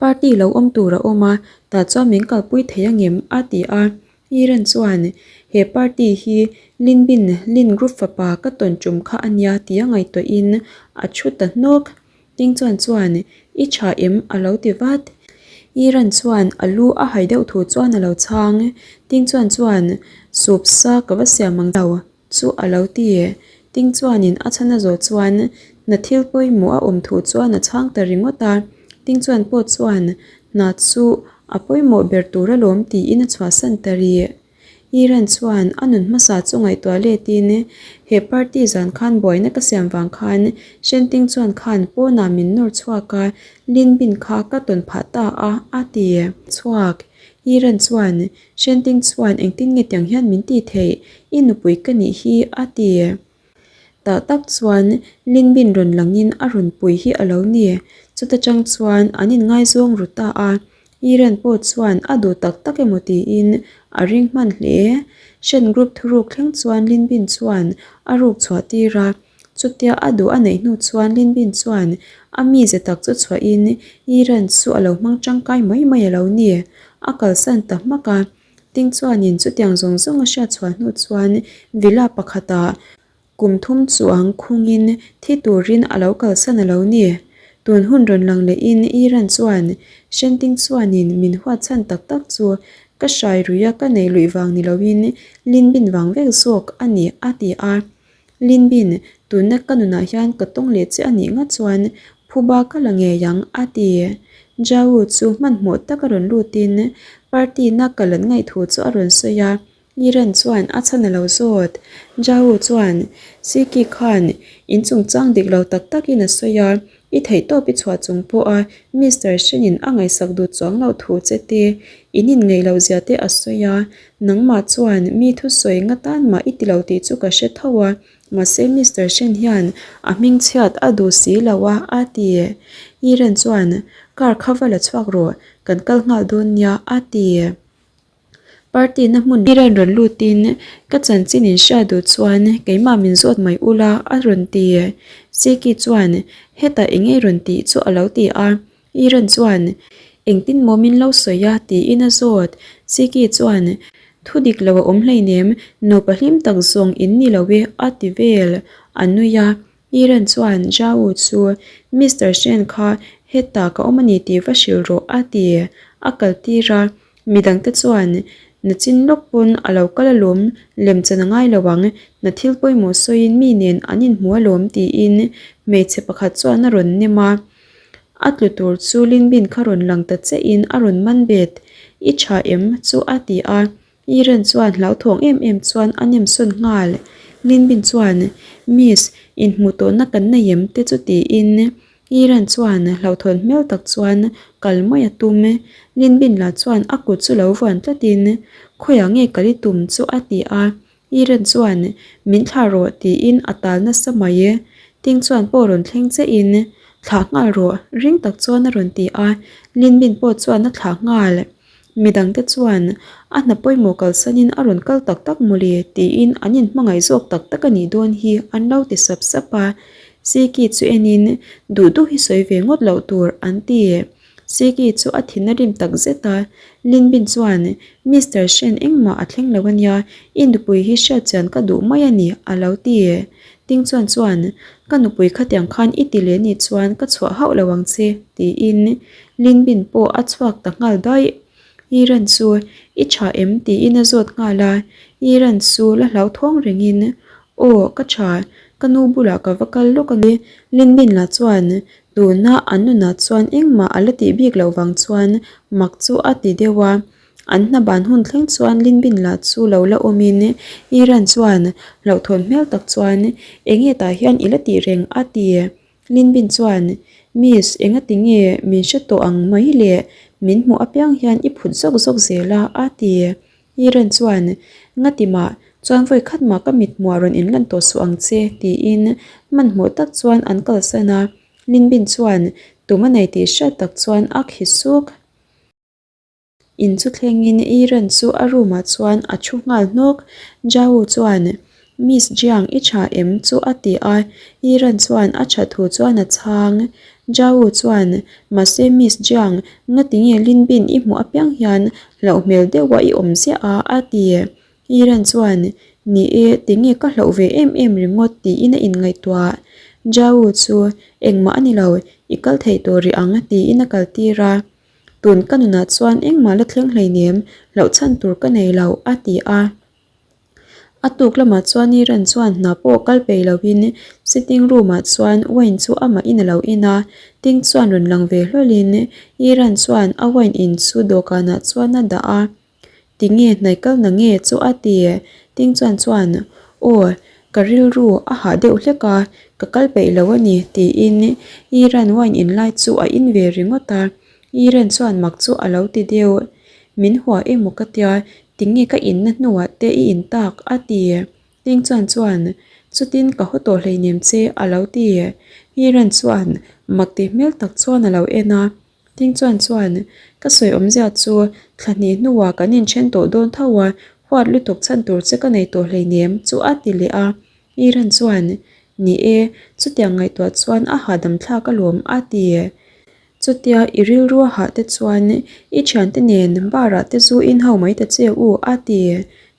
party lo awm tur a awm a, tah chuan min kalpui thei angem? a ti a. Iran chuan, He party hi Lin Bin Lin Group fapa ka tawn tum kha a nia tia ngaihtuahin a thu ta hnawk. Ting chuan chuan, I tha em? a lo ti vat. Iran chuan a lu a hai deuh thu chuan a lo chhang. Ting chuan chuan, Sup sa ka va siam ang lo. Chu a lo ti. Ting chuanin a chhan a zawh chuan hna thil pawimawh a awm thu chuan a chhang ta ringawt a. Ting chuan pawh chuan hna chu a pawimawh ber tur alawm tiin a chhuahsan ta rih. Iran chuan a nun hmasa chu ngaihtuah letin he party zan khan buaina ka siam vang khan Shen Ting chuan khan pawnah min nawr chhuak a, Lin Bin kha ka tawn phah ta a, a ti. Chhuak. Iran chuan Shenting chuan engtin nge tiang hian min ti theih, i nupui ka nih hi a ti. Tah tak chuan Linbin rawn langin a rawn pui hi a lo ni. Chuta tang chuan an inngaizawng ru ta a, Iran pawh chuan a duh tak tak emaw tiin a ring hman hle. Shen group thuruk thleng chuan Linbin chuan a ruk chhuah tir a, chutia a duh a neih hnu chuan Linbin chuan a mize tak chu chhuahin Iran chu a lo hmang tangkai mai mai a lo ni. A kalsan ta hmak a, Ting chuanin chutiang zawng zawng a hriat chhuah hnu chuan villa pakhatah kum thum chuang khungin thi turin a lo kalsan a lo ni. Tun hun rawn lang lehin Iran chuan Shenting chuanin min huat chhan tak tak chu ka hrai ruia ka neih luih vang ni loin Linbin vang vek zawk a ni a ti a. Linbin, tunna ka nunah hian ka tawng leh che a nih ngawt chuan phuba ka la ngei ang, a ti. Zhao chu hmanhmawh tak a rawn lutin party na kal an ngaih thu chu a rawn sawi a, Yiren chuan a chhan a lo zawt. Zhao chuan, Siki khan in chungchang dik lo tak takin a sawi a, I theihtawp i chhuah chung pawha Mister Shen-in a ngaihsak duh chuang loh thu che te, in inngeih loh zia te a sawi a, nangmah chuan mi thusawi nga tan mah i ti lo tih chu ka hre tho a, mahse Mister Shen hian a hming chhiat a duh si lo a, a ti. Yiren chuan, Car kha va la chhuak rawh, kan kal nghal dawn nia, a ti. Party na hmun hi rawn rawn lutin ka chanchin in hriat duh chuan keimah min zawt mai ula a rawn ti. Siki chuan hetah eng nge rawn tih chu a lo ti a, Iran chuan Engtin maw min lo sawi a? tiin a zawt. Siki chuan, Thu dik lo a awm hleinem, nupa hlim tak zawng in ni lo e a ti vel. A nui a. Iran chuan Zhao chu Mister Shen kha hetah ka awm a ni tih va hrilh rawh a ti. A kaltir a. Midangte chuan nachin lawk pawn a lo kal alawm, lemchan a ngai lo ang, hna thil pawimawh sawiin mi nen an inhmu alawm tiin hmeichhe pakhat chuan a rawn nem a. A tlu tur chu Linbin kha rawn lang ta chiahin a rawn man bet, I tha em? chu a ti a. Iran chuan hlauthawng em em chuan a nem sawn nghal. Linbin chuan, Miss, inhmuh tawhna kan nei em? te chu tiin Iran chuan hlauhthawn hmel tak chuan kal mai a tum. Linbin lah chuan a kut chu lo vuan tlatin, Khawiah nge kal i tum? chu a ti a. Iran chuan, Min thlah rawh tiin a tal nasa mai e. Ting chuan pawh rawn thleng chiahin, Thlah nghal rawh, ring tak chuan a rawn ti a. Linbin pawh chuan a thlah nghal. Midangte chuan, A hna pawimawh kalsanin a rawn kal tak tak mawle tiin an inhmangaih zawk tak tak a nih dawn hi an lo ti sap sap a. Siki chu enin, Duh duh hi sawi ve ngawt loh tur an ti. Siki chu a thin a rim tak zet a. Linbin chuan, Mister Shen engmah a thleng lo a nia, i nupui hi hriatchian ka duh mai a ni a lo ti. Ting chuan chuan, Ka nupui khatiang khan i ti leh nih chuan ka chhuah hauh lo ang che tiin Linbin pawh a chhuak ta nghal daih. Iran chu i tha em tiin a zawt nghal a, Iran chu la hlauthawng rengin, Aw, ka tha, ka nu bulah ka va kal lawk ange. Linbin lah chuan tuna an nunah chuan engmah a la tih bik loh vang chuan mak chu a ti deuh a. An hna ban hun thleng chuan Linbin lah chu lo la awmin Iran chuan hlauhthawn hmel tak chuan, Enge tah hian i la tih reng? a ti. Linbin chuan, Miss, engati nge min hre tawh ang mai le? Min hmuh apiang hian i phut zawk zawk zel a, a ti. Iran chuan, Ngati mah, chuan vawi khat mah ka mithmuah rawn inlan tawh suh ang che, tiin hmanhmawh tak chuan an kalsan a. Linbin chuan tum a nei tih hriat tak chuan a khi suk. In chu thlengin Iran chu a room ah chuan a thu nghal hnawk. Zhao chuan, Miss Jiang i tha em? chu a ti a, Iran chuan a tha thu chuan a chhang. Zhao chuan, Mahse Miss Jiang, ngatinge Lin Bin i hmuh apiang hian hlauh hmel deuha i awm ziah a? a ti. Iran chuan, Ni e, tinge ka hlauh ve em em ringawt tiin a inngaihtuah. Zhao chu, Engmah a ni lo, i kal thei tawh rih ang tiin a kaltir a. Tun ka nunah chuan engmah la thleng hleinem, hlauh chhan tur ka nei lo, a ti a. A tuk lamah chuan Iran chuan hna pawh kal peih loin sitting room-ah chuan wine chu amahin a lo in a, Ting chuan rawn lang ve hlawlin Iran chuan a wine in chu dawhkanah chuan a dah a. Tinge hnai kal na nge chu a ti? Ting chuan chuan, Aw, ka rilru a hah deuh hlek a, ka kal peih lo a ni, tiin Iran wine in lai chu a in ve ringawt a. Iran chuan mak chu a lo ti deuh. Min hua emaw ka tia, tinge ka inna hnuah te i in tak? a ti. Ting chuan chuan, Chutin ka haw tawh hleinem che, a lo ti. Iran chuan mak tih hmel tak chuan a lo en a. Ting chuan chuan, Ka sawi awmzia chu thla hnih hnuah kan inthen tawh dawn tho a, huat lutuk chhan tur che ka nei tawh hleinem chu a ti leh a. Iran chuan, Ni e, chutiang ngaihtuah chuan a hahdam thlak alawm a ti. Chutia i rilru a hah te chuan i thiante nen bar ah te zu in ho mai ta che u a ti.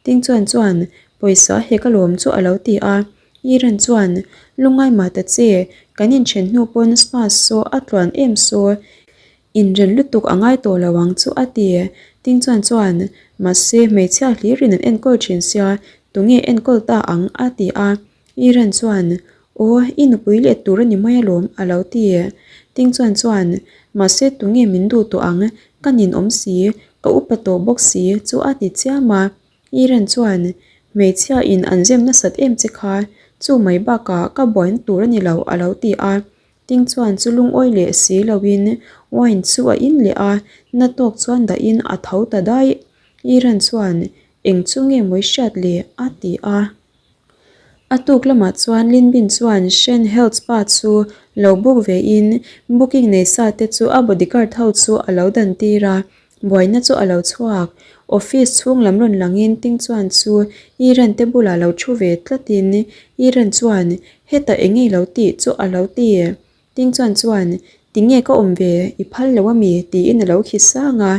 Ting chuan chuan, Pawisa hek alawm chu a lo ti a. Iran chuan, Lungngai mah ta che, kan inthen hnu pawn spa saw a tluan em saw, inren lutuk a ngai tawh lo ang chu a ti. Ting chuan chuan, Mahse, hmeichhia hlirin an enkawl thin sia, tunge enkawl ta ang? a ti a. Iran chuan, Aw, i nupui let tur a ni mai alawm, a lo ti. Ting chuan chuan, Mahse, tunge min duh tawh ang? Ka ninawm si, ka upa tawh bawk si chu a ti chiam a. Iran chuan, Hmeichhia in an zem nasat em che kha, chu mai bakah ka buaina tur a ni lo a lo ti a. Ting chuan chu lungawi leh si loin wine chu a in leh a, na tawk chuan dahin a tho ta daih. Iran chuan, Eng chu nge mawi hriat le? a ti a. A tuk lamah chuan Linbin chuan Shen Health Spa chu lo book ve in booking nei sa te chu a bodyguard ho chu a lo dan tir a. Buaina chu a lo chhuak. Office chhung lam rawn langin Ting chuan chu Iran te bulah lo thu ve tlatin Iran chuan hetah eng nge lo tih chu a lo ti. Ting chuan chuan. Tinge ka awm ve, i phal lo ami? tiin a lo khi sang a.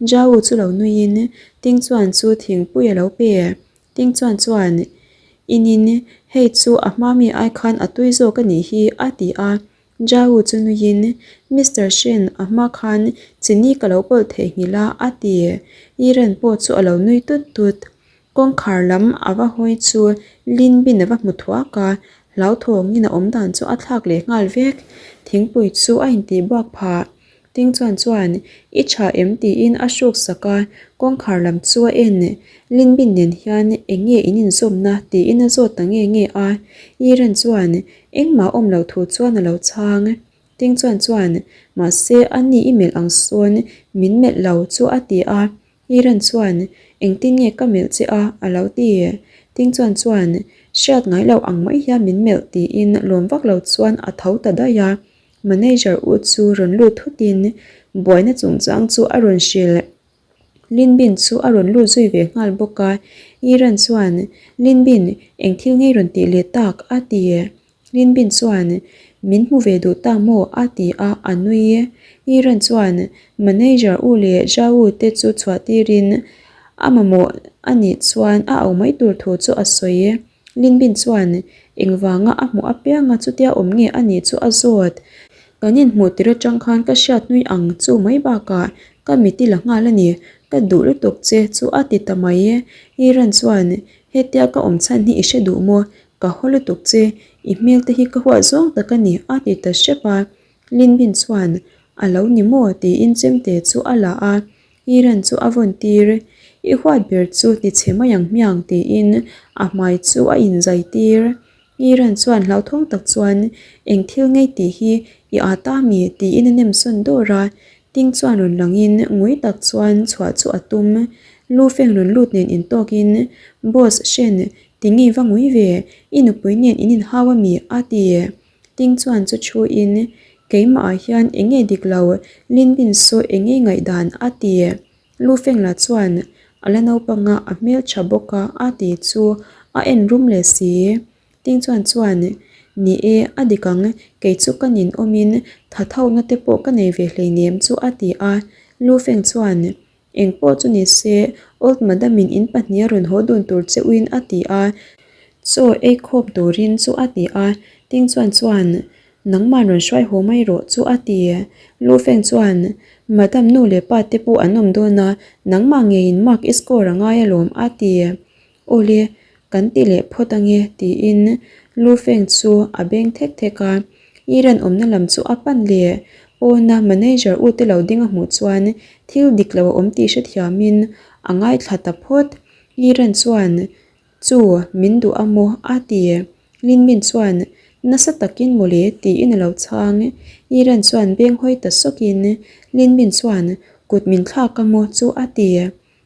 Zhao chu lo nuiin Ting Chuan chu thingpui a lo pe. Ting Chuan chuan, Inin, hei chu a hma mi ai khan a tui zawk a nih hi, a ti a. Zhao chu nuiin, Mister Shen, a hma khan chini ka lo pawlh theihnghilh a, a ti. Yiren pawh chu a lo nui tut tut. Kawngkhar lam a va hawi chu Lin Bin a va hmu thuak a, hlauthawngin a awm dan chu a thlak leh nghal vek. Thingpui chu a intih buak phah. Ting chuan chuan, I tha em? tiin a hruk sak a, kawngkhar lam chu a en. Lin Bin nen hian eng nge in inzawmna? tiin a zawt ta nge nge a. Yiren chuan engmah awm lo thu chuan a lo chhang. Ting chuan chuan, Mahse, a ni i melh ang sawn min melh lo chu a ti a. Iran chuan, Engtin nge ka melh che a? a lo ti. Ting chuan chuan, Hriat ngai loh ang mai hian min melh tiin lawm vak lo chuan a tho ta daih a. Manager u chu rawn lut thutin buaina chungchang chu a rawn hrilh. Lin Bin chu a rawn lut zui ve nghal bawk a. Iran chuan, Lin Bin, eng thil ngei rawn tih leh tak? a ti. Lin Bin chuan, Min hmu ve duh ta maw? a ti a, a nui. Yiren chuan manager u leh Zhao te chu chhuah tirin a mamawh a nih chuan a auh mai tur thu chu a sawi. Lin Bin chuan engvanga a hmuh apianga chutia awm nge a nih chu a zawt. Kan inhmuh tir atang khan ka hriat nui ang chu mai bakah ka mit i la nghal a ni, ka duh lutuk che chu a ti ta mai. Yiren chuan, Hetia ka awm chhan hi i hre duh maw? Ka haw lutuk che, i hmel te hi ka huat zawng tak a ni a ti ta hrep a. Linbin chuan, A lo ni maw? tiin chemte chu a la a, Iran chu a vawn tir. I huat ber chu ti chhe mai ang hmiang tiin a hmai chu a inzai tir. Iran chuan hlauthawng tak chuan, Eng thil ngei tih hi i ât a mi? tiin a nem sawn dawr a. Ting chuan rawn langin ngui tak chuan chhuah chu a tum. Lu feng rawn lut nen intawkin, Boss Shen, Tinge va ngui ve, i nupui nen in inhau a mi? a ti. Ting chuan chu thu in, Keimah ah hian eng nge dik lo, Lin Bin saw eng nge ngaihdan? a ti. Lu Feng la chuan, A la naupang a, a hmel tha bawk a, a ti chu a en rum leh si. Ting chuan chuan, Ni e, a dik ang, kei chu ka nin awmin tha tho na te pawh ka nei ve hleinem chu a ti a. Lu Feng chuan, Eng pawh chu ni se, Old Madam-in in pahniha rawn haw dun tur che uin a ti a, chaw ei khawp turin chu a ti a, Ting chuan chuan, Nangman rawn hruai haw mai rawh chu a ti. Lu Feng chuan, Madam nu leh pa te pawh an awm dawn a, nangmah ngeiin mark i score a ngai alawm a ti. Awle, kan ti leh phawt ange tiin Lu Feng chu a beng thek thek a. Iran awmna lam chu a pan leh. Pawna manager u te lo ding a hmuh chuan thil dik lo a awm tih hrethiamin a ngaithla ta phawt. Iran chuan, Chu, min duh a maw? a ti. Lin Min chuan, Nasa takin mawle tiin a lo chhang. Iran chuan beng hawi ta sawkin Lin Min chuan, Kut min thlak a maw chu a ti.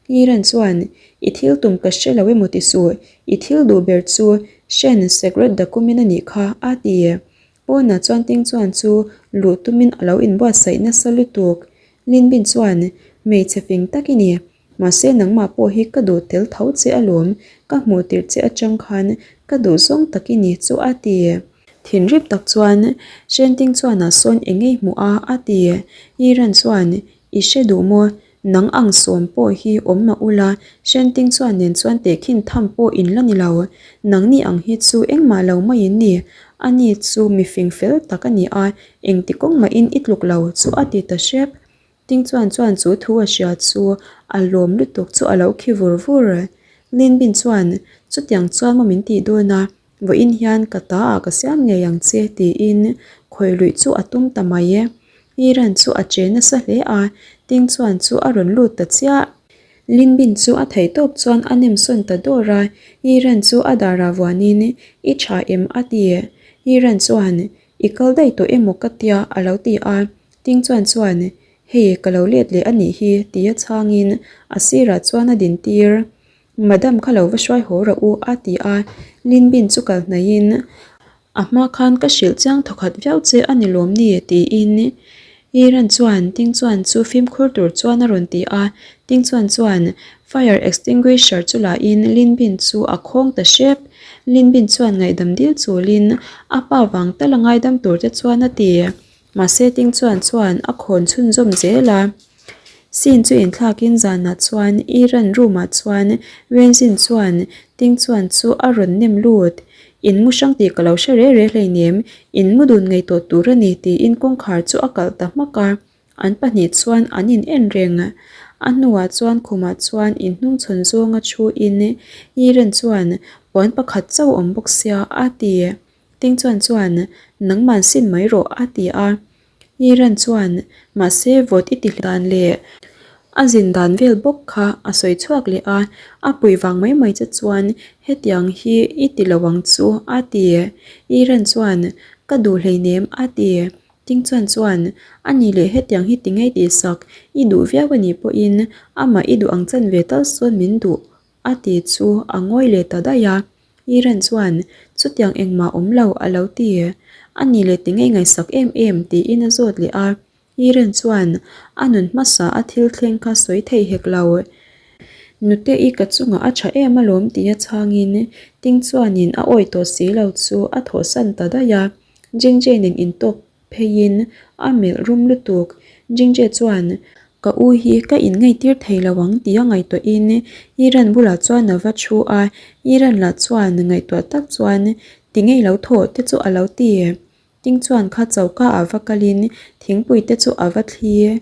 Iran chuan, I thil tum ka hre lo emaw ti suh, i thil duh ber chu Shen secret document a nih kha, a ti. Pawnah chuan Ting chuan chu luh tumin a lo inbuatsaih nasa lutuk. Lin Bin chuan, Hmeichhe fing tak i ni, mahse nangmah pawh hi ka duh tel tho che alawm, ka hmuh tirh che atang khan ka duh zawng tak i ni chu a ti. Thinrip tak chuan Shen Ting chuanah sawn eng ngei hmuh a, a ti. Iran chuan, I hre duh maw? Nang ang sawm pawh hi awm mah ula, Shenting chuan nen chuan tehkhin tham pawh in la ni lo. Nangni ang hi chu engmah lo mai in ni. Ani chu mi fing fel tak a ni a, engti kawng mahin i tluk lo chu a ti ta hrep. Ting chuan chuan chu thu a hria chu a lawm lutuk chu a lo khi vur vur. Lin Bin chuan, Chutiang chuan maw min tih dawn a? Vawiin hian ka ta ah ka siam ngei ang che tiin khawih luih chu a tum ta mai e. Iran chu a che nasa hle a, Ting chuan chu a rawn lut ta chiah. Lin Bin chu a theih tawp chuan a nem sawn ta dawr a, Iran chu a darah vuanin I tha em a ti. Iran chuan I kal daih tawh emaw ka tia a lo ti a, Ting chuan chuan Hei ka lo let leh a nih hi tia chhangin a sirah chuan a din tir. Madam kha lo va hruai haw rawh u a ti a, Lin Bin chu kal hnaihin a hma khan ka hrilh chiang thawkhat viau che a ni lawm ni tiin Iran chuan Ting Chuan chu fimkhur tur chuan a rawn ti a, Ting Chuan chuan fire extinguisher chu lahin Lin Bin chu a khawng ta hrep. Lin Bin chuan ngaihdam dil chulin a pa vang tal a ngaidam tur te chuan a ti. Mahse Ting Chuan chuan a khawn chhunzawm zel a. Scene chu inthlakin zanah chuan Iran room ah chuan Wenzin chuan Ting Chuan chu a rawn nem lut. In mu hrang tih ka lo hre re re hleinem, in mu dun ngei tawh tur a ni tiin kawngkhar chu a kalh ta hmak a. An pahnih chuan an in en reng. A hnuah chuan khumah chuan in hnungchhawn zawnga thu in Iran chuan puan pakhat chauh awm bawk sia a ti. Ting chuan chuan nangman sin mai rawh a ti a. Iran chuan mahse vawt i ti dan leh a zin dan vel bawk kha a sawi chhuak leh a, a pui vang mai mai che chuan hetiang hi i ti lo ang chu a ti. Iran chuan ka duh hleinem a ti. Ting chuan chuan a ni leh hetiang hi ti ngei tih sak i duh viau a nih pawhin amah i duh ang chan ve tal sawn min duh a ti chu a ngawi leh ta daih a. Iran chuan chutiang engmah awm lo a lo ti. A ni leh ti ngei ngaihsak em em tiin a zawt leh a. Iran chuan a nun hmasa a thil thleng kha sawi thei hek lo. Nute i ka chungah a tha em alawm tia chhangin Ting chuanin a awi tawh si lo chu a thawhsan ta daih a. Jingje nen intawk pheiin a melh rum lutuk. Jingje chuan, Ka u hi ka inngaihtir thei lo ang tia ngaihtuahin Iran bulah chuan a va thu a, Iran lah chuan ngaihtuah tak chuan ti ngei lo thawh te chu a lo ti. Ting chuan kha choka ah va kalin thingpui te chu a va thli.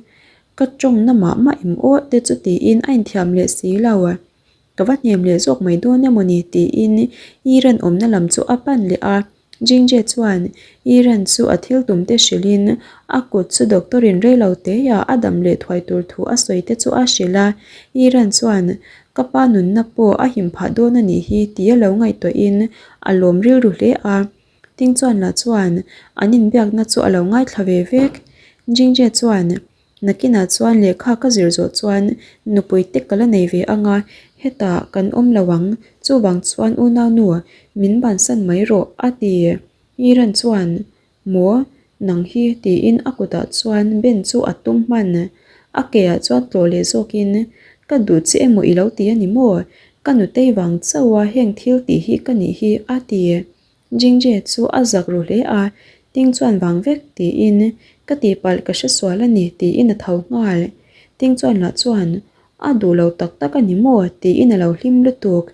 Ka tawngna mah mah em aw te chu tiin a inthiam leh si lo. Ka va hnem leh zawk mai dawn emaw ni tiin Iran awmna lam chu a pan leh a. Jingje chuan Iran chu a thil tum te hrilhin a kut chu doctor in reilo teia a dam leh thuai tur thu a sawi te chu a hrilh a. Iran chuan ka pa nunna pawh a him phah dawn a nih hi tia lo ngaihtuahin a lawm rilru hle a. Ting chuan lah chuan an inbiakna chu a lo ngaithla ve vek. Jingje chuan Nakinah chuan lehkha ka zir zawh chuan nupui te ka la nei ve ang a, hetah kan awm lo ang, chuvang chuan unaunu min bansan mai rawh a ti. Iran chuan, Maw, nang hi tiin a kutah chuan Ben chu a tum hman. A keah chuan tlawh leh zawkin, Ka duh che emaw i lo ti a ni maw? Ka nutei vang chauh a heng thil tih hi ka nih hi a ti. Jingje chu a zak ru hle a, Ting chuan vang vek tiin, Ka tihpalh ka hre sual a ni tiin a tho nghal. Ting chuan lah chuan, A duh lo tak tak a ni maw? tiin a lo hlim lutuk.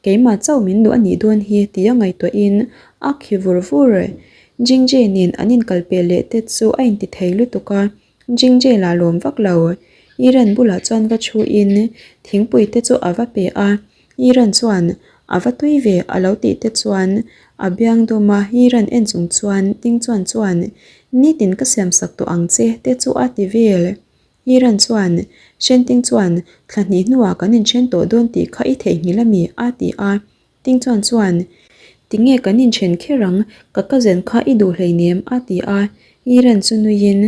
Keimah chauh min duh a nih dawn hi tia ngaihtuahin a khi vur vur. Jingje nen an inkalpel leh te chu a inti thei lutuk a, Jingje lah lawm vak lo. Iran bulah chuan va thuin thingpui te chu a va pe a, Iran chuan a va tui ve a lo tih te chuan a biang dawm a, Iran en chung chuan Ting chuan chuan nitin ka siam sak tawh ang che te chu a ti vel. Iran chuan Shen Ting chuan thla hnih hnuah kan inthen tawh dawn tih kha i theihnghilh a mi a ti a. Ting chuan chuan, Tinge kan inthen kher ang, ka cousin kha i duh hleinem a ti a, Iran chu nuiin,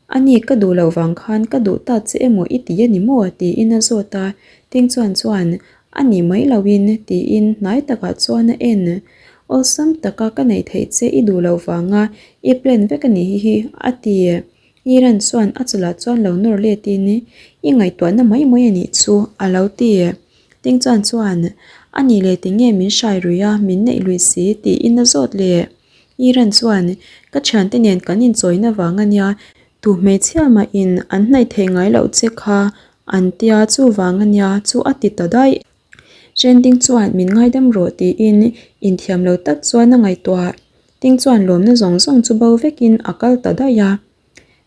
A ni ka duh loh vang khan ka duh ta che emaw i ti a ni maw? tiin a zawt a, Ting chuan chuan, A ni mai loin tiin hnai takah chuan a en. Awlsam taka ka neih theih che i duh loh vanga i plan vek a nih hi a ti. Iran chuan a chawlh chuan lo nawr letin, I ngaihtuahna mai mai a nih chu, a lo ti. Ting chuan chuan, A nih leh tinge min hrai rui a, min neih lui si, tiin a zawt leh. Iran chuan, Ka thiante nen kan inchawina vang a nia, tu hmeichhia mahin an hnaih theih ngai loh che kha an tia chuvang a nia chu a ti ta daih. Trending chuan min ngaidam rawh tiin inthiam lo tak chuan a ngaihtuah. Ting chuan lawmna zawng zawng chu bo vekin a kal ta daih a.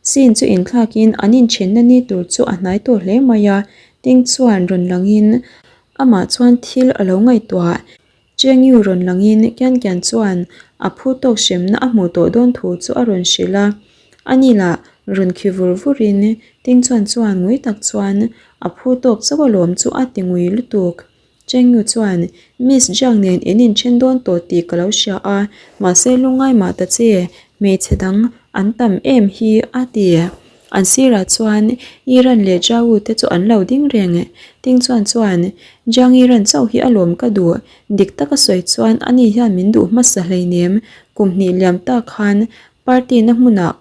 Scene chu inthlakin an inthenna ni tur chu a hnai tawh hle mai a, Ting chuan rawn langin amah chuan thil a lo ngaihtuah. Cheng Yu rawn langin Kian Kian chuan a phu tawk hremna a hmuh tawh dawn thu chu a rawn hrilh a. Ani lah rawn khi vur vurin Ting chuan chuan ngui tak chuan a phu tawk chauh alawm chu a ti ngui lutuk. Cheng Yu chuan Miss Jiang nen in inthen dawn tawh tih ka lo hria a, mahse lungngai mah ta che, hmeichhe dang an tam em hi a ti. An sirah chuan Iran leh Zhao te chu an lo ding reng. Ting chuan chuan, Jiang Iran chauh hi a lawm ka duh. Dik taka sawi chuan ani hian min duh hmasa hleinem. Kum hnih liam ta khan party na hmunah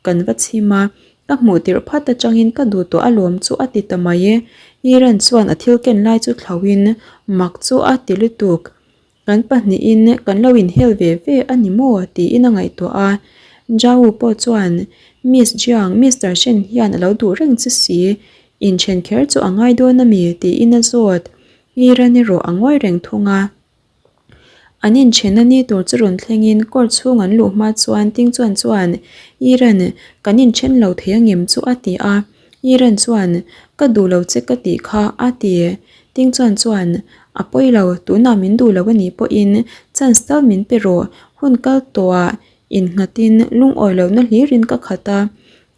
kan va chhim a, ka hmuh tirh phat atangin ka duh tawh a lawm chu a ti ta mai e. Iran chuan a thil ken lai chu thlauhin mak chu a ti lutuk. Kan pahnihin kan lo inhel ve ve a ni maw? tiin a ngaihtuah a. Zhao pawh chuan, Miss Jiang, Mister Shen hian a lo duh reng che si, inthen kher chu a ngai dawn a mi? tiin a zawt. Iran erawh a ngawi reng thung a. An inthenna ni tur chu rawn thlengin court chhung an luh hma chuan Ting Chuan chuan, Iran, kan inthen lo thei angem chu a ti a. Iran chuan, Ka duh lo che ka tih kha a ti. Ting Chuan chuan, A pawi lo, tunah min duh lo a nih pawhin chance tal min pe rawh, hun kal tawhah innghatin lungawi lohna hlirin ka khat a.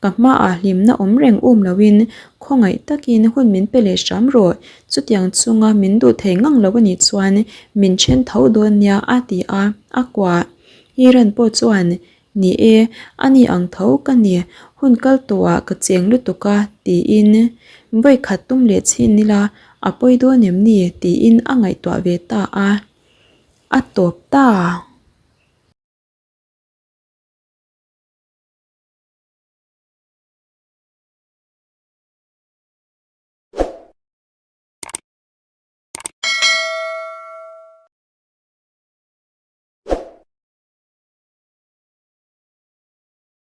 Ka hmaah hlimna awm reng um loin khawngaih takin hun min pe leh hram rawh, chutiang chunga min duh thei ngang lo anih chuan min then tho dawn nia a ti a, a kuah. Iran pawh chuan, Ni e, ani ang tho ka ni, hun kal tawhah ka cheng lutuk a, tiin vawi khat tum leh chhin ila a pawi dawn em ni tiin a ngaihtuah ve ta a, a tawp ta.